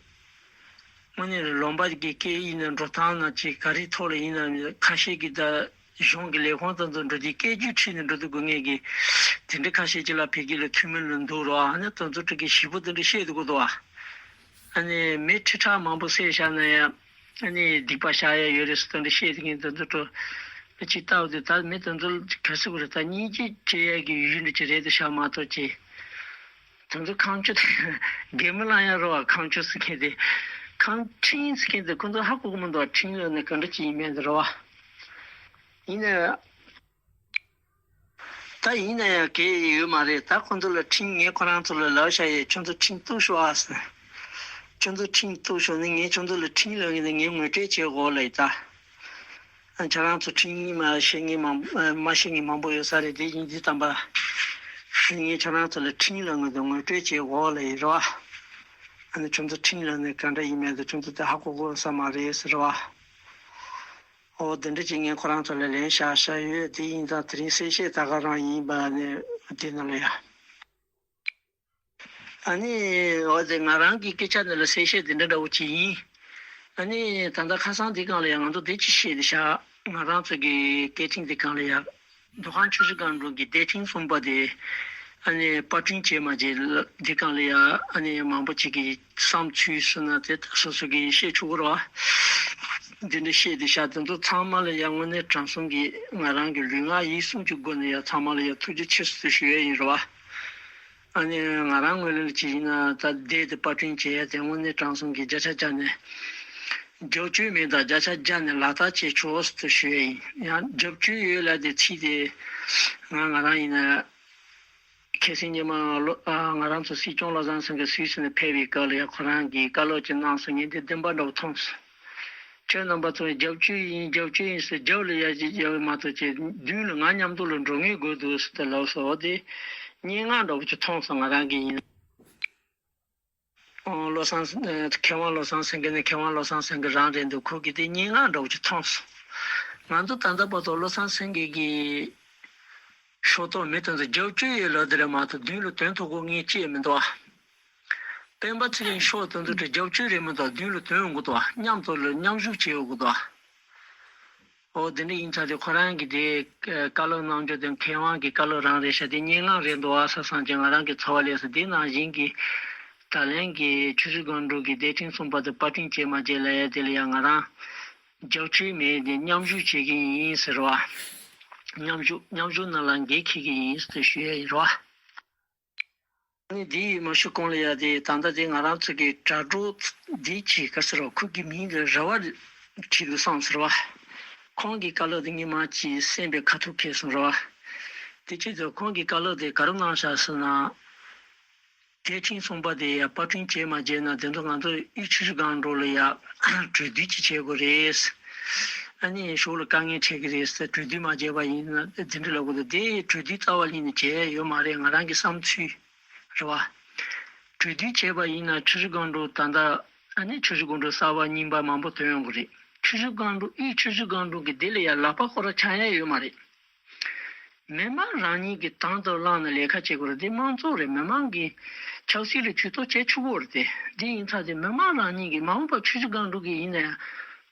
དངོས་གནས་ལུང་པ་གི་སྐད་ཡིག་ནི་འགྲོ་སྟངས་ན་ཅིག་ག་རེ་ཐོག་ལ་ཡིན་ན་ཁ་ཤས་ཀྱིས་ད་གཞུང་གི་ལས་ཁུངས་དང་དུ་འགྲོ་དུས་སྐད་སྒྱུར་ཁྲིད་ནས་འགྲོ་དུས་དགོས་ངེས་ཀྱི་དེ་འདྲ་ཁ་ཤས་ཅིག་ལ་བོད་སྐད་ལ་ཐུན་མིན་ལ་འདུག་རོགས་ཨ་ནི་དོན་ཚོ་ཁྲི་གི་ཞིབ་པོ་དེ་འདྲ་བཤད་དུ་གོ་དོ་ཨ། ཨ་ནི་མི་ཁྲི་ཕྲག་མང་པོ་བསད་བཞག་ན་ཡང་ཨ་ནི་སྡིག་པ་བཤགས་ཡ་ཡོད་རེད་ཟེར་དེ་འདྲ་བཤད་དུས་ངས་དོན་ཚོ་ཁྲོ་ཅིག་ལྟ་བུ་དེ་ད་མི་དོན་ཚོ་ག་ཟེར་དགོས་རེད་ད་སྙིང་རྗེ་བྱེད་ཡ་གི་ཡུལ་འདྲ་ཅིག་རེད་དུ་བཞག་མ་གཏོགས་ཅིག་དོན་དུ་ཁང་ཆུ་དེ་རྒན་མོ་ལ་ཡང་རོ་བ་ཁང་ཆུ་ཟེར་མཁན་དེ་ཁང་ཁྲིན་ཟེར་མཁན་དེ་ཁོ་ཚོ་ཧ་གོ་གི་མི་འདུག་ཁྲིན་ལབ་ནས་ག་འདྲ་ཅིག་ཡིན་མིན་དེ་རོ་བ། ཡིན་ན་ད་ཡིན་ན་ཡང་གལ་ཡོད་མ་རེད་ད་ཁོ་ཚོ་ལ་ཁྲིན་ངས་ཁོ་རང་ཚོ་ལ་ལབ་བཞག་ཡས་ཁྱོད་ཚོ་ཁྲིན་གཏུག་ཤོག་ཨ་ཟེར། ཁྱོད་ཚོ་ཁྲིན་གཏུག་ཤོག་ནི་ངས་ཁྱོད་ཚོ་ལ་ཁྲིན་ལབ་ངེས་ནས་ངས་ངོ་སྤྲོད་བྱེད་དགོས་ལ་ཡིན་ད། ཁྱེད་རང་ཚོ་ཁྲིམས་མ་ཤེས་མཁན་མང་མ་ཤེས་མཁན་མང་པོ་ཡོད་ས་རེད་དེ་ཡིན་དུས་ཙམ་པ། ངས་ཁྱེད་རང་ཚོ་ལ་ཁྲིམས་ལ་ངོས་དང་ངོ་སྤྲོད་བྱེད་འོག་ལ་ཡིན་རེད་བ། ཨ་ནི་ཁྱོད་ཚོ་ཁྲིམས་ལ་ནི་ག་འདྲ་ཡིན་མེད་དུ་ཁྱོད་ཚོ་དེ་ཧ་གོ་གོ་ས་མ་རེད་ཟེར་བ། ཨོ་དེ་འདྲ་ཅིག་ངས་ཁོ་རང་ཚོ་ལ་ལན་བཞག་བཞག་ཡོད་དེ་ཡིན་ཙང་དེ་རིང་གསལ་བཤད་ད་ག་རང་ཡིན་པ་ནི་དེ་ནང་ལ་ཡ། ཨ་ནི་འོ་དེ་ང་རང་གི་སྐད་ཆ་འདི་ལ་གསལ་བཤད་འདི་འདྲ་འདྲ་བོ་ཅིག་ཡིན། ཨ་ནི་ད་ལྟ་ཁ་སང་འདི་སྒང་ལ་ཡང་ང་ཚོ་བདེ་སྐྱིད་བཤད་དེ་ཤག་ང་རང་ཚོ་གི་སྐད་འཕྲིན་འདི་སྒང་ལ་ཡང་འདུ་ཁང་ཆུ་བཞི་སྒང་དྲུག་གི་བདེ་འཕྲིན་གསུམ་པ་དེ་ཨ་ནི་པར་སྐྲུན་བྱས་མ་བྱས་འདི་སྒང་ལ་ཡང་ཨ་ནི་མང་པོ་ཅིག་གི་བསམ་ཚུལ་ཟེར་ན་དེ་སོ་སོ་གི་བཤད་ཆོག་གི་རེད་བ། འདི་འདྲ་བཤད་དེ་ཤག་དེ་ཚོ་ཚང་མ་ལ་ཡང་དངོས་གནས་དྲང་གསུམ་གྱི་ང་རང་གི་ལུས་ངག་ཡིད་གསུམ་གྱི་སྒོ་ནས་ཡང་ཚང་མ་ལ་ཡང་ཐུགས་རྗེ་ཆེ་ཟེར་ཞུ་ཡས་ཡིན་རེད་བ། ཨ་ནི་ང་རང་ངོས་ལ་ཅིག་ཡིན་ན་ད་བསྡད་དེ་པར་སྐྲུན་བྱེད་ཡ་དེ་དངོས་གནས་དྲང་གསུམ་གྱི་བརྒྱ་ཆ་བརྒྱ་ནས་རྒྱབ་སྐྱོར་མེད་ད་བརྒྱ་ཆ་བརྒྱ་ནས་ལག་བསྟར་བྱེད་ཆོག་ཟེར་ཞུ་ཡ་ཡིན། ཡང་རྒྱབ་སྐྱོར་ཡོད་ལབ་དེ་ཚིག་དེ་ང་ང་རང་ཡིན་ན་ཁ་སང་ཉི་མ་ལོ་ཨ་ང་རང་ཚོ་སྲིད་སྐྱོང་བློ་བཟང་སེང་གེ་སུད་སི་ནས་ཕེབས་པའི་སྐབས་ལ་ཡང་ཁོ་རང་གིས་བཀའ་སློབ་ཅིག་གནང་སོང་། ངས་འདི་བདེན་པ་འདྲ་བོ་མཐོང་སོང་། ཁྱོད་རྣམ་པ་ཚོ་རྒྱབ་སྐྱོར་ཡིན་རྒྱབ་སྐྱོར་ཡིན་ཟེར་རྒྱབ་ལ་ཡ་ཅིག་རྒྱབ་མ་གཏོགས་ཅིག་མདུན་ལ་ང་མཉམ་དུ་ལ་འགྲོ་ངེས་དགོས་འདུག་ཟེར་ཏེ་ལབ་སོང་། འོ་དེ་སྙན་ངག་འདྲ་བོ་ཅིག་མཐོང་སོང་ང་རང་གིས་ཡིན། ཨོ་བློ་བཟང་ཨ་མཁས་དབང་བློ་བཟང་སེང་གེ་ནི་མཁས་དབང་བློ་བཟང་སེང་གེ་རང་རེད་འདུག་ཁོ་གིས་དེ་སྙན་ངག་འདྲ་བོ་ཅིག་མཐོང་སོང་། ང་ཚོ་ད་ལྟ་བར་དུ་བློ་བཟང་སེང་གེ་གི་ཤོག་ཐོག་མི་དེ་ཚོ་རྒྱབ་སྐྱོར་ཡོད་ལབ་དེ་རེད་མ་གཏོགས་མདུན་ལ་དོན་ཐོག་གོ་ངས་ཅི་ཡང་མི་འདུག་ཨ། སྤེན་པ་ཚེ་རིང་མཆོག་དོན་དུ་རྒྱབ་སྐྱོར་རེད་མི་འདུག་མདུན་ལ་དོན་ཡོང་གི་འདུག་མཉམ་དུ་ལ་མཉམ་ཞུགས་བྱེད་ཡོང་གི་འདུག་འོ་དེ་འདྲ་ཡིན་ཙང་དེ་ཁོ་རང་གིས་དེ་བཀའ་སློབ་གནང་རྒྱུ་དེ་མཁས་དབང་གི་བཀའ་སློབ་རང་རེད་ཤག་དེ་སྙན་ངག་རེད་འདུག་ཨ་ས་སང་ཅན་ང་རང་གི་ཚོར་བ་ལས་སུ་དེ་ནང་བཞིན་གྱི་ད་ལན་གྱི་ཆུ་བཞི་སྒང་དྲུག་གི་བདེ་ཕྲན་གསུམ་པ་དེ་པར་སྐྲུན་བྱས་མ་བྱས་ལ་ཡ་དེ་ལ་ཡ་ང་རང་རྒྱབ་སྐྱོར་མེད་དེ་མཉམ་ཞུགས་བྱེད་ཀྱི་ཡིན་ཟེར་བ། མཉམ་ཞུགས་མཉམ་ཞུགས་ནང་ལ་འགན་འཁྱེར་གྱི་ཡིན་ཟེར་ཞུ་ཡ་ཡིན་རོ། ནི་འདི་ཡི་མ་ཞུ་གོང་ལ་ཡ་དེ་ད་ལྟ་དེ་ང་རང་ཚོ་གི་དྲ་གྲོགས་འདི་ཅིག་ག་ཟེར་རོ་ཁོ་གི་མིང་དེ་ར་བ་བྲིས་འདུག་བསམ་ཟེར་བ། ཁོང་གི་བཀའ་སློབ་དེ་ངས་མ་ཅིག་གསན་པའི་ཁ་ཐུག་ཁེལ་སོང་ར་བ། དེ་ཅི་ཚོ་ཁོང་གི་བཀའ་སློབ་དེ་ག་རེ་གནང་བཞག་ཟེར་ན། དེ་ཐེངས་གསུམ་པ་དེ་ཡ་པར་སྐྲུན་བྱས་མ་བྱས་ན་དེ་ཚོ་ང་ཚོ་ཡུལ་ཆུ་བཞི་སྒང་དྲུག་ལ་ཡ་གྲོས་བསྡུར་ཅིག་བྱེད་དགོས་རེད། ཨ་ནི་གཞུག་ལ་དཀའ་ངལ་འཕྲད་ཀྱི་རེད་ཟེར་གྲོས་བསྡུར་མ་བྱས་པ་ཡིན་ན་དེ་འདྲ་ལབ་དགོས་འདུག་དེ་གྲོས་བསྡུར་རྩ་བ་ཉིད་ནས་བྱས་ཡོད་མ་རེད་ང་རང་གི་བསམ་ཚུལ་རེད་བ། གྲོས་བསྡུར་བྱས་པ་ཡིན་ན་ཆུ་བཞི་སྒང་དྲུག་ད་ལྟ་ཨ་ནི་ཆུ་བཞི་སྒང་དྲུག་གསར་པ་རྙིང་པ་མང་པོ་ཐོན་ཡོང་གི་རེད། ཆུ་བཞི་སྒང་དྲུག་ཨི་ཆུ་བཞི་སྒང་དྲུག་གི་དེ་ལ་ཡ་ལག་པ་ཁོ་ར་འཆང་ཡ་ཡོད་མ་རེད། མི་མང་རང་ཉིད་ཀྱིས་དང་དུ་བླངས་ནས་ལས་ཀ་བྱེད་དགོས་རེད། འདི་དམངས་གཙོ་རེད། མི་མང་གིས་ཆབ་སྲིད་ལ་ཇུས་གཏོགས་བྱེད་ཆོག་གི་རེད་དེ། འདི་ཡིན་ཙང་དེ་མི་མང་རང་ཉིད་ཀྱིས་མ་འོངས་པར་ཆུ་བཞི་སྒང་དྲུག་གི་ཡིན་ན་ཡང་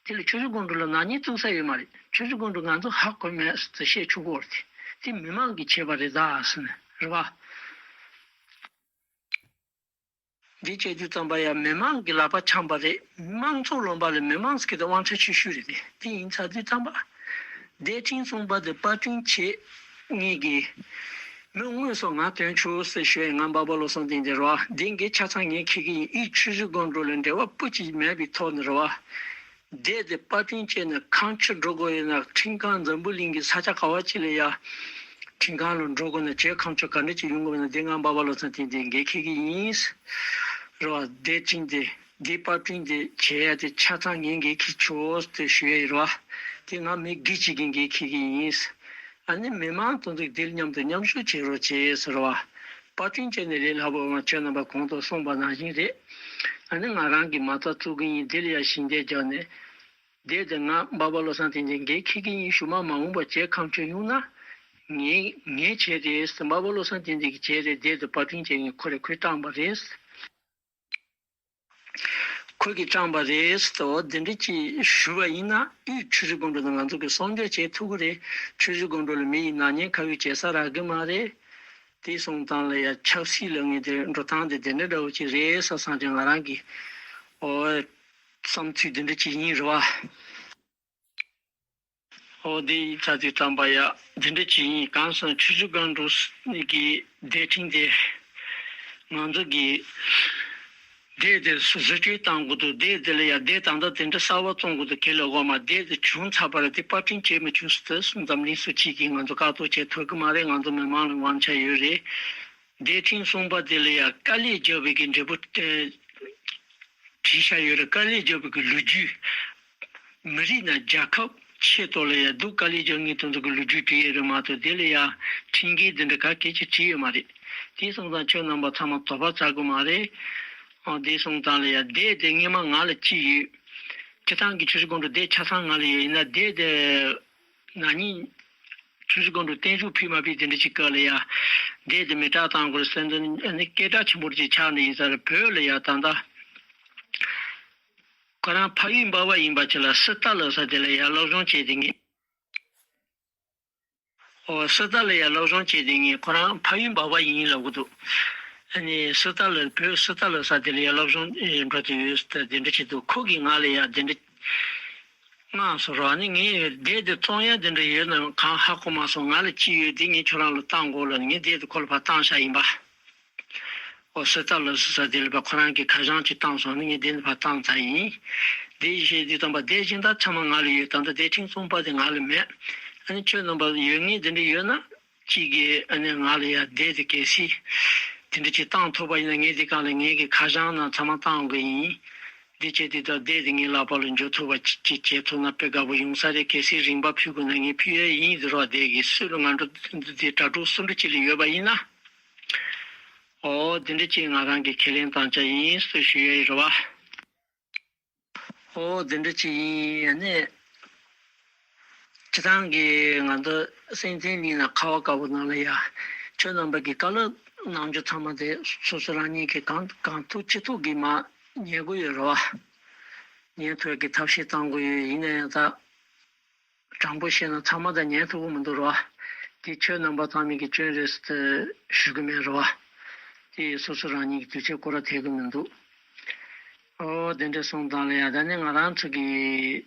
དེ་ལ་ཆུ་བཞི་སྒང་དྲུག་ལ་ནག་ཉེས་བཙུགས་ས་ཡོད་མ་རེད། ཆུ་བཞི་སྒང་དྲུག་ང་ཚོ་ཧ་གོ་མེད་ཟེར་བཤད་ཆོག་གི་རེད་དེ། དེ་མི་མང་གིས་བྱས་པ་རེད་ད་ཟེར་ནས་རེད་བ། འདི་བྱེད་དུས་ཙམ་པ་ཡང་མི་མང་གི་ལག་པ་འཆང་བ་རེད། དམངས་གཙོ་ལུང་པ་ལ་མི་མང་ཟེར་གྱི་དབང་ཆ་ཆེ་ཤོས་རེད་དེ། དེ་ཡིན་ཚར་དུས་ཙམ་པ། བདེ་ཕྲན་གསུམ་པ་དེ་པར་སྐྲུན་བྱེད་ངེས་ཀྱི། མི་དངོས་སུ་ང་དོན་ཆུ་ཟེར་ཞུ་ཡ་ང་འབའ་པ་བློ་བཟང་བསྟན་འཛིན་རེད་བ། འདི་འགའི་ཆ་ཚང་ངས་འཁྱེར་གྱི་ཡིན། ཨི་ཆུ་བཞི་སྒང་དྲུག་ལ་འབྲེལ་བ་སྤུ་ཅིག་མེད་པའི་ཐོག་ནས་རེད་བ། བསྡད་དེ་པར་སྐྲུན་བྱས་ནས་ཁང་ཆུ་འགྲོ་དགོས་ཡོད་ན་ཁྲིམས་ཁང་འཛམ་བུ་གླིང་གི་ས་ཆ་ག་བ་ཅིག་ལ་ཡ། ཁྲིམས་ཁང་ལ་འགྲོ་དགོས་ན་བྱས་ཁང་ཆུ་ག་འདྲ་ཅིག་ཡོང་དགོས་ན་འདི་ང་འབའ་པ་བློ་བཟང་བསྟན་འཛིན་འགན་འཁྱེར་གྱི་ཡིན། རེད་བ། བདེ་ཕྲན་དེ་བདེ་པར་སྐྲུན་དེ་བྱས་ཡ་དེ་ཆ་ཚང་ངས་འགན་འཁྱེར་ཆོག་ཟེར་ཞུ་ཡ་ཡིན་རེད་བ། དེ་ང་མི་སྒེར་གཅིག་གིས་འགན་འཁྱེར་གྱི་ཡིན། ཨ་ནི་མི་མང་དང་ཚོགས་འདིར་མཉམ་དུ་མཉམ་ཞུགས་བྱེད་རོགས་བྱེད་ཟེར་བ། པར་སྐྲུན་བྱས་ནས་ལས་སླ་པོ་མ་ཁྱོད་རྣམ་པ་གོང་དུ་གསུངས་པ་ནང་བཞིན་རེད། ཨ་ནི་ང་རང་གིས་མ་རྩ་བཙུགས་ཀྱི་ཡིན། འདི་ལ་ཡང་ཞིབ་འཇུག་བརྒྱབ་ནས། དེབ་དེ་ང་འབའ་པ་བློ་བཟང་བསྟན་འཛིན་གྱིས་འཁྱེར་གྱི་ཡིན། ཞུ་མ་མ་འོངས་པ་བྱས་ཁ་མཆུ་ཡོང་ན། ངས་ངས་བྱས་རེད་ཟེར། འབའ་པ་བློ་བཟང་བསྟན་འཛིན་གྱིས་བྱས་རེད། དེབ་དེ་པར་སྐྲུན་བྱས་ནས་ཁོ་རེ་ཁོས་བཏང་པ་རེད། ཁོ་གིས་བཏང་པ་རེད་ཟེར། འོ་འདི་འདྲ་ཅིག་ཞུ་བ་ཡིན་ན། དབུས་ཆུ་བཞི་སྒང་དྲུག་ནང་ང་ཚོ་གིས་གསོག་འཇོག་བྱེད་ཐུབ་ཀྱི་རེད། ཆུ་བཞི་སྒང་དྲུག་ལ་མི་ཡི་ནག་ཉེས་ཁ་གཡོགས་བྱེད་ས་རག་གི་མ་རེད། དེ་སོང་ཙང་ལ་ཡ་ཆབ་སྲིད་ལ་ངས་དེ་འགྲོ་སྟངས་དེ་དེ་འདྲ་འདྲ་བོ་ཅིག་རེད་བསམ་བསམ་ཅིག་ང་རང་གི་འོ་བསམ་ཚུལ་འདི་འདྲ་ཅིག་ཡིན་རེད་བ། འོ་དེ་ཡིན་ཚར་དུས་ཙམ་པ་ཡ་འདི་འདྲ་ཅིག་ཡིན། གང་སོང་ཆུ་བཞི་སྒང་དྲུག་གི་དེབ་ཕྲེང་དེ་ང་ཚོ་གི་དེབ་དེ་བཟོ་བཅོས་བཏང་དགོས་འདུག་དེབ་དེ་ལ་ཡ་དེབ་ད་ལྟ་དེ་འདྲ་གསར་པ་བཙོང་དགོས་འདུག་ཁྱེད་ལ་འོ་མ་དེབ་དེ་བྱུང་ཚར་བ་རེད། དེ་པར་སྐྲུན་བྱེད་མི་བྱུང་ཟེར་དུས་འཛམ་གླིང་སུ་གཅིག་གིས་ང་ཚོ་བཀག་འགོག་བྱེད་ཐུབ་ཀྱི་མ་རེད། ང་ཚོ་མི་མང་ལ་དབང་ཆ་ཡོད་རེད། དེབ་ཕྲེང་གསུམ་པ་དེ་ལ་ཡ་དཀའ་ལས་རྒྱབ་པའི་གི་འབྲས་བུ་ཨེ་བྲིས་བཞག་ཡོད་རེད། དཀའ་ལས་རྒྱབ་པའི་གི་ལོ་རྒྱུས། མི་རིགས་དང་རྒྱལ་ཁབ་ཆེད་དུ་ལ་ཡ་སྡུག་དཀའ་ལས་རྒྱག་མཁན་དེ་ཚོ་གི་ལོ་རྒྱུས་བྲིས་ཡོད་རེད་མ་གཏོགས། དེ་ལ་ཡ་ཁྲིམས་འགལ་འདི་འདྲ་ག་གེ་ཅིག་བྲིས་ཡོད་མ་རེད། དེ་སོང་ཙང་ཁྱོད་རྣམ་པ་ཚང་མ་དོགས་པ་ཟ་དགོས་མ་རེད། ཨ་དེ་སོང་ཙང་ལ་ཡ་དེབ་དེ་སྔོན་མ་ང་ལ་ཅིག་ཡོད། སྤྱིར་བཏང་གི་ཆུ་བཞི་སྒང་དྲུག་དེབ་ཆ་ཚང་ང་ལ་ཡོད། ཡིན་ན་དེབ་དེ་ན་ནིང་ཆུ་བཞི་སྒང་དྲུག་བརྟན་བཞུགས་ཕུལ་མ་ཕུལ་དེ་འདྲ་ཅིག་སྐབས་ལ་ཡ་དེབ་དེ་མེ་སྲེག་བཏང་དགོས་ཟེར་འདུག་ཨ་ནི་སྐད་གྲགས་ཆེན་པོ་ཅིག་ཆགས་འདི་ཡིན་ས་རེད། བོད་ལ་ཡ་ད་ལྟ་ཁོ་རང་ཕ་ཡུལ་འབའ་པ་ཡིན་པ་ཅིག་ལ་སི་ཏཱ་ལབ་ས་དེ་ལ་ཡ་སློབ་སྦྱོང་བྱས་དེ་ངས། ཨོ་སི་ཏཱ་ལ་ཡ་སློབ་སྦྱོང་བྱས་དེ་ངས་ཁོ་རང་ཕ་ཡུལ་འབའ་པ་ཡིན་ལབ་གི་འདུག་ཨ་ནི་སི་ཏཱ་ལ་བོད་སི་ཏཱ་ལ་ས་དེ་ལ་ཡ་སློབ་སྦྱོང་འགྲོ་དུ་ཡོད་ས་དེ་འདྲ་བྱེད་འདུག་ཁོ་གིས་ང་ལ་ཡ་དེ་འདྲ་མངགས་སོང་རོགས། ཨ་ནི་ངས་དེབ་དེ་བཙོང་ཡ་དེ་འདྲ་ཡོད་ན་གང་ཧ་གོ་མ་སོང་། ང་ལ་ཅི་ཡོད་དེ་ངས་ཁྱོད་རང་ལ་བཏང་དགོས་ལབ་ནས་ངས་དེབ་དེ་ཁོ་ལ་ཕར་བཏང་བཞག་ཡིན་པ། ཨོ་སི་ཏཱ་ལ་སི་ས་དེ་ལ་ཕར་ཁོ་རང་གིས་ཁ་བྱང་ཅིག་བཏང་སོང་ནི་ངས་དེ་ནི་ཕར་བཏང་ཚར་ཡིན། དེ་བཞིན་དུ་དམ་པ་དེ་བཞིན་དག་ཚང་མ་ང་ལ་ཡོད། ད་ལྟ་དེབ་ཕྲེང་གསུམ་པ་དེ་ང་ལ་མེད། ཨ་ནི་ཁྱོད་རྣམ་པ་ཡོད་ངེས་དེ་འདྲ་ཡོད་ན་གཅིག་གིས་ཨ་ནི་ང་ལ་ཡ་དེབ་དེ་གལ་སྲིད་དེ་འདྲ་ཅིག་བཏང་ཐུབ་པ་ཡིན་ན་ངས་དེ་གང་ལ་ངས་ཀྱི་ཁ་བྱང་ནང་ཚང་མ་བཏང་དགོས་ཡིན། འདི་བྱས་དེ་དག་དེབ་དེ་ངའི་ལག་པ་ལ་འཇོག་ཐུབ་པ་ཅིག་བྱེད་ཐུབ་ན་དཔེ་དགའ་པོ་ཡོང་ས་རེད། གལ་སྲིད་རིན་པ་ཕུལ་དགོས་ན་ངས་ཕུལ་ཡ་ཡིན་ཟེར་བ་དེ་གི་སུས་ལ་ང་འགྲོ་འདི་དྲ་གྲོགས་སུ་འགྲོ་ཅིག་ལ་ཡོད་པ་ཡིན་ན། ཨོ་དེ་འདྲ་ཅིག་ང་རང་གི་ཁས་ལེན་བཏང་བྱ་ཡིན་ཟེར་ཞུ་ཡ་ཡིན་རེད་བ། ཨོ་དེ་འདྲ་ཅིག་ཡིན་ཡ་ནས། སྤྱིར་བཏང་གི་ང་ཚོ་སེམས་ཅན་གཉིས་ན་ཁ་བ་དཀར་པོ་ནང་ལ་ཡ། ཁྱོད་རྣམ་པ་གི་བཀའ་སློབ་གནང་རྒྱུ་ཚང་མ་དེ་སོ་སོ་རང་ཉིད་ཀྱི་གང་གང་ཐུབ་ཅི་ཐུབ་ཀྱིས་མ་ཉན་དགོས་ཡོད་རེད་བ། ཉན་ཐུབ་ཀྱི་ཐབས་ཤེས་བཏང་དགོས་ཡོད། ཡིན་ན་ཡང་ད། དྲང་པོ་བཤད་ན་ཚང་མ་ད་ཉན་ཐུབ་ཀྱི་མི་འདུག་རེད་བ། དེ་ཁྱོད་རྣམ་པ་ཚང་མས་ཀྱི་སྐྱོན་རེད་ཟེར་ཏེ་ཞུ་གི་མེད་རེད་བ། དེ་སོ་སོ་རང་ཉིད་ཀྱི་དུས་ཚོད་སྐོར་ར་ཐེག་གི་མི་འདུག་ཨོ་དེ་འདྲ་སོང་ཙང་ལ་ཡ་ད་ནི་ང་རང་ཚོ་གི་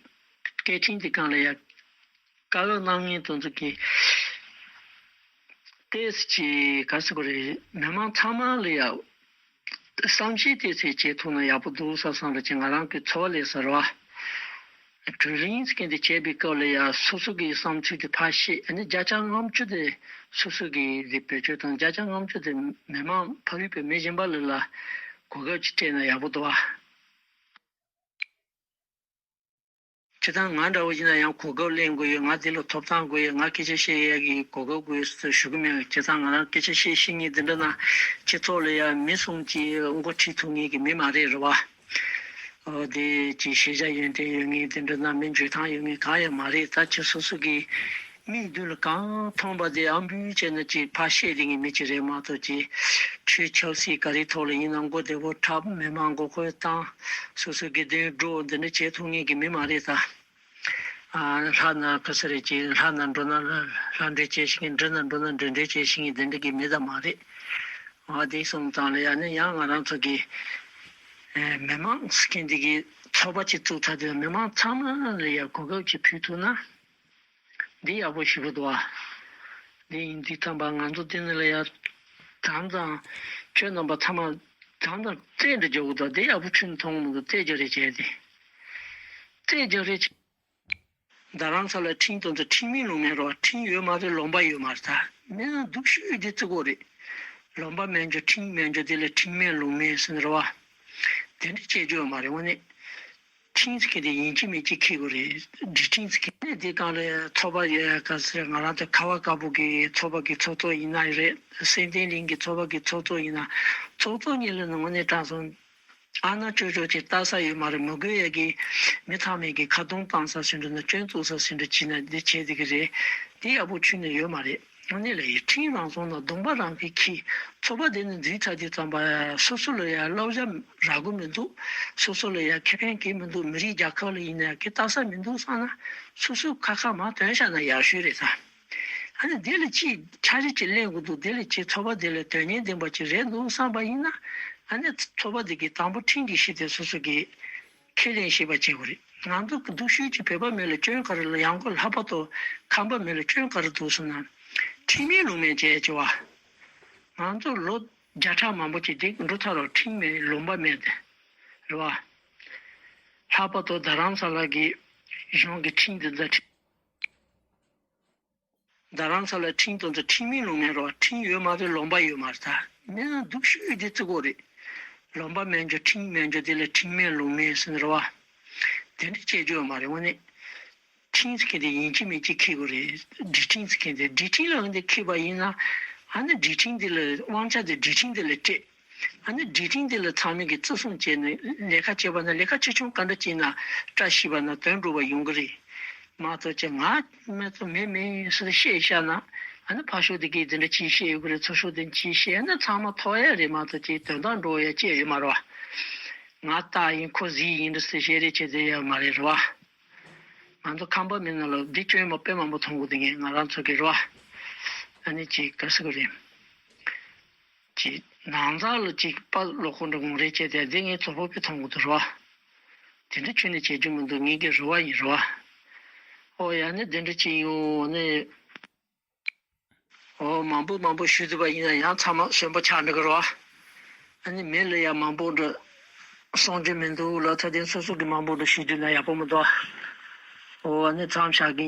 སྐད་འཕྲིན་དེ་སྒང་ལ་ཡ་བཀའ་སློབ་གནང་མཁན་དེ་ཚོ་གི་ཏོག་ཙམ་ཅིག་ག་ཟེར་དགོས་རེད། མི་མང་ཚང་མ་ལ་ཡ་བསམ་ཤེས་ཏོག་ཙམ་བྱེད་ཐུབ་ན་ཡག་པོ་འདུག་བསམ་བསམ་ལ་ཅིག་ང་རང་གི་ཚོར་བ་ལས་ཟེར་བ། བགྲོ་གླེང་ཟེར་མཁན་དེ་བྱས་པའི་སྐབས་ལ་ཡ་སོ་སོ་གི་བསམ་ཚུལ་དེ་ཕར་བཤད། ཨ་ནི་བརྒྱ་ཆ་ལྔ་བཅུ་དེ་སོ་སོ་གི་དེ་བེད་སྤྱོད་དང་། བརྒྱ་ཆ་ལྔ་བཅུ་དེ་མི་མང་ཕ་ཡུལ་པའི་མི་གཞན་པ་ལ་ལ་གོ་སྐབས་ཅིག་སྤྲད་ན་ཡག་པོ་འདུག་བ། སྤྱིར་བཏང་ང་འདྲ་བོ་ཡིན་ན་ཡང་གོ་སྐབས་ལེན་དགོས་ཡོད། ང་འདི་ལ་ཐོབ་ཐང་དགོས་ཡོད། ང་སྐད་ཆ་བཤད་ཡས་ཀྱི་གོ་སྐབས་དགོས་ཡོད་ཟེར་ཞུ་གི་མེད། བྱས་ཙང་ང་རང་སྐད་ཆ་བཤད་ཤེས་མཁན་འདི་འདྲ་ན་སྤྱི་ཚོགས་ལ་ཡང་མི་གསུམ་གྱིས་མགོ་ཁྲིད་ཐུབ་མཁན་གྱི་མི་མ་རེད་རེད་བ། ཨོ་དེ་ཅིག་ཤེས་བྱ་ཡོན་ཏན་ཡོད་མཁན་དེ་འདྲ་ན་མི་འཇོན་ཐང་ཡོད་མཁན་གང་ཡང་མ་རེད། ད་ཁྱེད་སོ་སོ་གི་མིག་མདུན་ལ་གང་མཐོང་པ་དེ་ཨམ་བུའི་བྱས་ན་ཅིག་ཕར་བཤད་བསྡད་མཁན་མི་ཅིག་རེད་མ་གཏོགས། ཅིག་ཆོས་ཆབ་སྲིད་ག་རེའི་ཐོག་ལ་ཡིན་ན་མགོ་བདེ་པོ་འཁྲབ། མི་མང་མགོ་སྐོར་བཏང་། སོ་སོ་དགེ་འདུན་སྒྲུབ། འདི་འདྲ་བྱེད་ཐུབ་མཁན་གྱི་མི་མ་རེད་ད། ཨ་ལྷ་ན་ག་ས་རེད། ཅིག་ལྷ་ན་འགྲོ་ན་ལྷ་འདྲེ་བྱེད་ཤེས་མཁན། འདྲེ་ན་འགྲོ་ན་འདྲེ་འདྲེ་བྱེད་ཤེས་མཁན་དེ་འདྲ་གི་མི་ད་མ་རེད། ཨ་དེ་སོང་ཙང་ལ་ཡ་ནི་ཡང་ང་རང་ཚོ་གི་ཨེ་མི་མང་ཟེར་མཁན་འདི་གི་ཚོགས་པ་ཅིག་བཙུགས་ཚར་དུས་མི་མང་ཚང་མ་ལ་ཡ་གོ་སྐབས་ཅིག་ཕུལ་ཐུབ་ན། འདི་ཡག་པོ་ཞེ་པོ་འདུག་ཨ། འདི་ཡིན་དུས་ཙམ་པ་ང་ཚོ་འདི་ནས་ལ་ཡ་དང་ཙང་ཁྱོད་རྣམ་པ་ཚང་མ་དང་ཙང་རྩེད་འདྲ་རྒྱག་གི་འདུག་འདི་ཡག་པོ་ཁྱོད་མཐོང་མི་འདུག་རྩེད་རྒྱག་རེས་བྱས་ཏེ། རྩེད་རྒྱག་རེས་བྱས། རྡ་རམ་ས་ལ་འཕྲིན་གཏོང་དུ་འཕྲིན་མེད་ལུང་མེད་རོ། འཕྲིན་ཡོད་མ་རེད། ལུང་པ་ཡོད་མ་རེད། ད་མི་ན་སྡུག་ཤོས་འདི་བརྩི་དགོས་རེད། ལུང་པ་མེད་འཇོག་འཕྲིན་མེད་འཇོག་དེ་ལ་འཕྲིན་མེད་ལུང་མེད་ཟེར་ནི་རེད་བ། དེ་འདྲ་བྱེད་རྒྱུ་ཡོད་མ་རེད་དངོས་གནས། ཁྲིམས་ཟེར་མཁན་དེ་ཡིན་གཅིག་མིན་གཅིག་འཁྱེར་དགོས་རེད། སྒྲིག་ཁྲིམས་ཟེར་མཁན་དེ་གང་ལ་ཚོགས་པ་ཡོད་ག་ཟེར། ང་རང་ཚོ་ཁ་བ་དཀར་པོ་གི་ཚོགས་པ་གི་ཚོགས་གཙོ་ཡིན་ན་རེད། སེང་ལྡེང་གླིང་གི་ཚོགས་པ་གི་ཚོགས་གཙོ་ཡིན་ན། ཚོགས་གཙོ་གཉིས་ལ་ནི་དངོས་གནས་དྲང་སོང་། ཨ་ན་ཅོ་ཅོ་ཅིག་ལྟ་ས་ཡོད་མ་རེད། མི་དགོས་ཡ་གི་མི་ཚང་མས་གི་ཁ་རྡུང་བཏང་ས་ཟིན་འགྲོ་ན། སྐྱོན་བཙུགས་ས་ཟིན་འགྲོ་བྱས་ན་འདི་བྱས་དེ་གི་རེད། དེ་ཡག་པོ་ཁྱོན་ནས་ཡོད་མ་རེད། དངོས་གནས་ལ་ཡི་ཁྲིམས་རང་སོང་ན་གདོང་པ་རང་གི་ཁྱི། ཚོགས་པ་དེ་ནི་འཛུལ་ཚར་དུས་ཙམ་པ་སོ་སོ་ལ་ཡ་བསླབ་བྱ་རག་གི་མི་འདུག། སོ་སོ་ལ་ཡ་ཁེ་ཕན་གི་མི་འདུག། མི་རིགས་རྒྱལ་ཁབ་ལ་ཡིན་ན་ཡ་གི་ལྟ་ས་མི་འདུག་བསམ་ན། སོ་སོ་ཁ་ཁ་མ་དོན་བཞག་ན་ཡག་ཤོས་རེད་ད། ཨ་ནི་དེ་ལ་ཅིག་འཆར་གཞི་ཅིག་ལེན་དགོས་འདུག། དེ་ལ་ཅིག་ཚོགས་པ་དེ་ལ་དོན་སྙིང་ལྡན་པ་ཅིག་རེད་འདུག་བསམ་པ་ཡིན་ན། ཨ་ནི་ཚོགས་པ་དེ་གི་དང་པོ་ཁྲིམས་ཀྱི་གཞི་དེ་སོ་སོ་གིས་ཁས་ལེན་ཤེས་པ་བྱེད་དགོས་རེད། ང་ཚོ་གི་སྡུག་ཤོས་ཀྱི་བོད་པ་མི་ལ་སྐྱོན་ག་རེ་ལ་ཡང་སྒོས་ལྷག་པར་དུ་ཁམས་པ་མི་ལ་སྐྱོན་ག་རེ་འདུག་ཟེར་ན། ཁྲིམས་མེད་ལུགས་མེད་བྱས་བྱས་བ། ང་ཚོ་ལོ་བརྒྱ་ཕྲག་མང་པོ་ཅིག་འདི་འགྲོ་ཚར་རོ། ཁྲིམས་མེད་ལུང་པ་མེད་དེ་རེད་བ། ལྷག་པར་དུ་རྡ་རམ་ས་ལ་གི་གཞུང་གི་ཁྲིམས་འདི་ཚོ། རྡ་རམ་ས་ལ་ཁྲིམས་དང་ཚོ་ཁྲིམས་མེད་ལུང་མེད་རོ། ཁྲིམས་ཡོད་མ་རེད། ལུང་པ་ཡོད་མ་རེད། ད་མིན་ན་སྡུག་ཤོས་དེ་བརྩི་དགོས་རེད། ལུང་པ་མེད་འཇོག་ཁྲིམས་མེད་འཇོག་དེ་ལ་ཁྲིམས་མེད་ལུང་མེད་ཟེར་ནི་རེད་བ། དེ་འདྲ་བྱེད་རྒྱུ་ཡོད་མ་རེད། དངོས་གནས་ཁྲིམས་ཟེར་མཁན་དེ་ཡིན་གཅིག་མིན་གཅིག་འཁྱེར་དགོས་རེད། སྒྲིག་ཁྲིམས་ཟེར་མཁན་དེ། སྒྲིག་ཁྲིམས་ལ་འོན་ཏེ་འཁྱེར་པ་ཡིན་ན། ཨ་ནི་སྒྲིག་ཁྲིམས་དེ་ལ་དབང་ཆ་དེ་སྒྲིག་ཁྲིམས་དེ་ལ་སྤྲད། ཨ་ནི་སྒྲིག་ཁྲིམས་དེ་ལ་ཚང་མས་ཀྱི་བརྩི་སྲུང་བྱས་ནས་ལས་ཀ་བྱས་པ་ན། ལས་ཀ་ཆེ་ཆུང་ག་འདྲ་བྱས་ན་བཀྲ་ཤིས་པ་ན་དོན་འགྲུབ་པ་ཡོང་གི་རེད། མ་གཏོགས་ཀྱི་ང་མེད་ཚོ་མེད་མེད་ཟེར་བཤད་བཞག་ན། ཨ་ནི་ཕར་ཕྱོགས་དེ་གིས་འདི་འདྲ་ཅིག་བཤད་ཡོད་གི་རེད། ཚུར་ཕྱོགས་དེ་ཅིག་བཤད་ན་ཚང་མ་ཐོགས་ཡ་རེད། མ་གཏོགས་ཀྱི་དོན་དག་འགྲོ་ཡ་ཅི་ཡོད་མ་རེད་བ། ང་རྟགས་ཡིན་ཁོ་གཟིག་ཡིན་འདྲ་ཟེར་བཤད་རེས་བྱེད་དེ་ཡོད་མ་རེད་རེད་བ། ང་ཚོ་ཁམས་པ་མི་ནང་ལ་འདི་སྐྱོན་མ་དཔེ་མང་པོ་མཐོང་གི་འདུག། ངས་ང་རང་ཚོ་གི་རེད་བ། ཨ་ནི་ཅིག་ག་ཟེར་གི་རེད། ཅིག་ནང་ཚགས་ལ་ཅིག་པ་ལོ་ཁོ་འདྲ་ངོ་རེ་བྱས་ཏེ་འདི་ངས་ཚོ་ཕོ་པའི་མཐོང་གི་འདུག་རོ། དེ་འདྲ་ཁྱོན་ནས་བྱེད་རྒྱུ་མི་འདུག། ངེད་ཀྱི་རེ་བ་ཡིན་རོ། ཨོ་ཡ་ནི་འདི་འདྲ་ཅིག་ཡོང་ནི། ཨོ་མང་པོ་མང་པོ་ཞུ་ཐུབ་པ་ཡིན་ན་ཡང་ཚང་མ་གསོན་པོ་ཆགས་འགྲོ་གི་རོ། ཨ་ནི་མི་ལ་ཡ་མང་པོ་འདྲ་གསུང་རྒྱུ་མི་འདུག་ལ། ད་དེ་སོ་སོ་གི་མང་པོ་འདྲ་ཞུ་རྒྱུ་ན་ཡག་པོ་མི་འདུག། ཨོ་ཨ་ནི་མཚམས་བཞག་གི་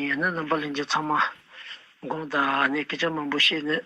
ཡིན། ཨ་ནི་རྣམ་པ་ལྷན་རྒྱས་ཚང་མ་དགོངས་དག། ཨ་ནི་སྐད་ཆ་མང་པོ་བཤད་ནས།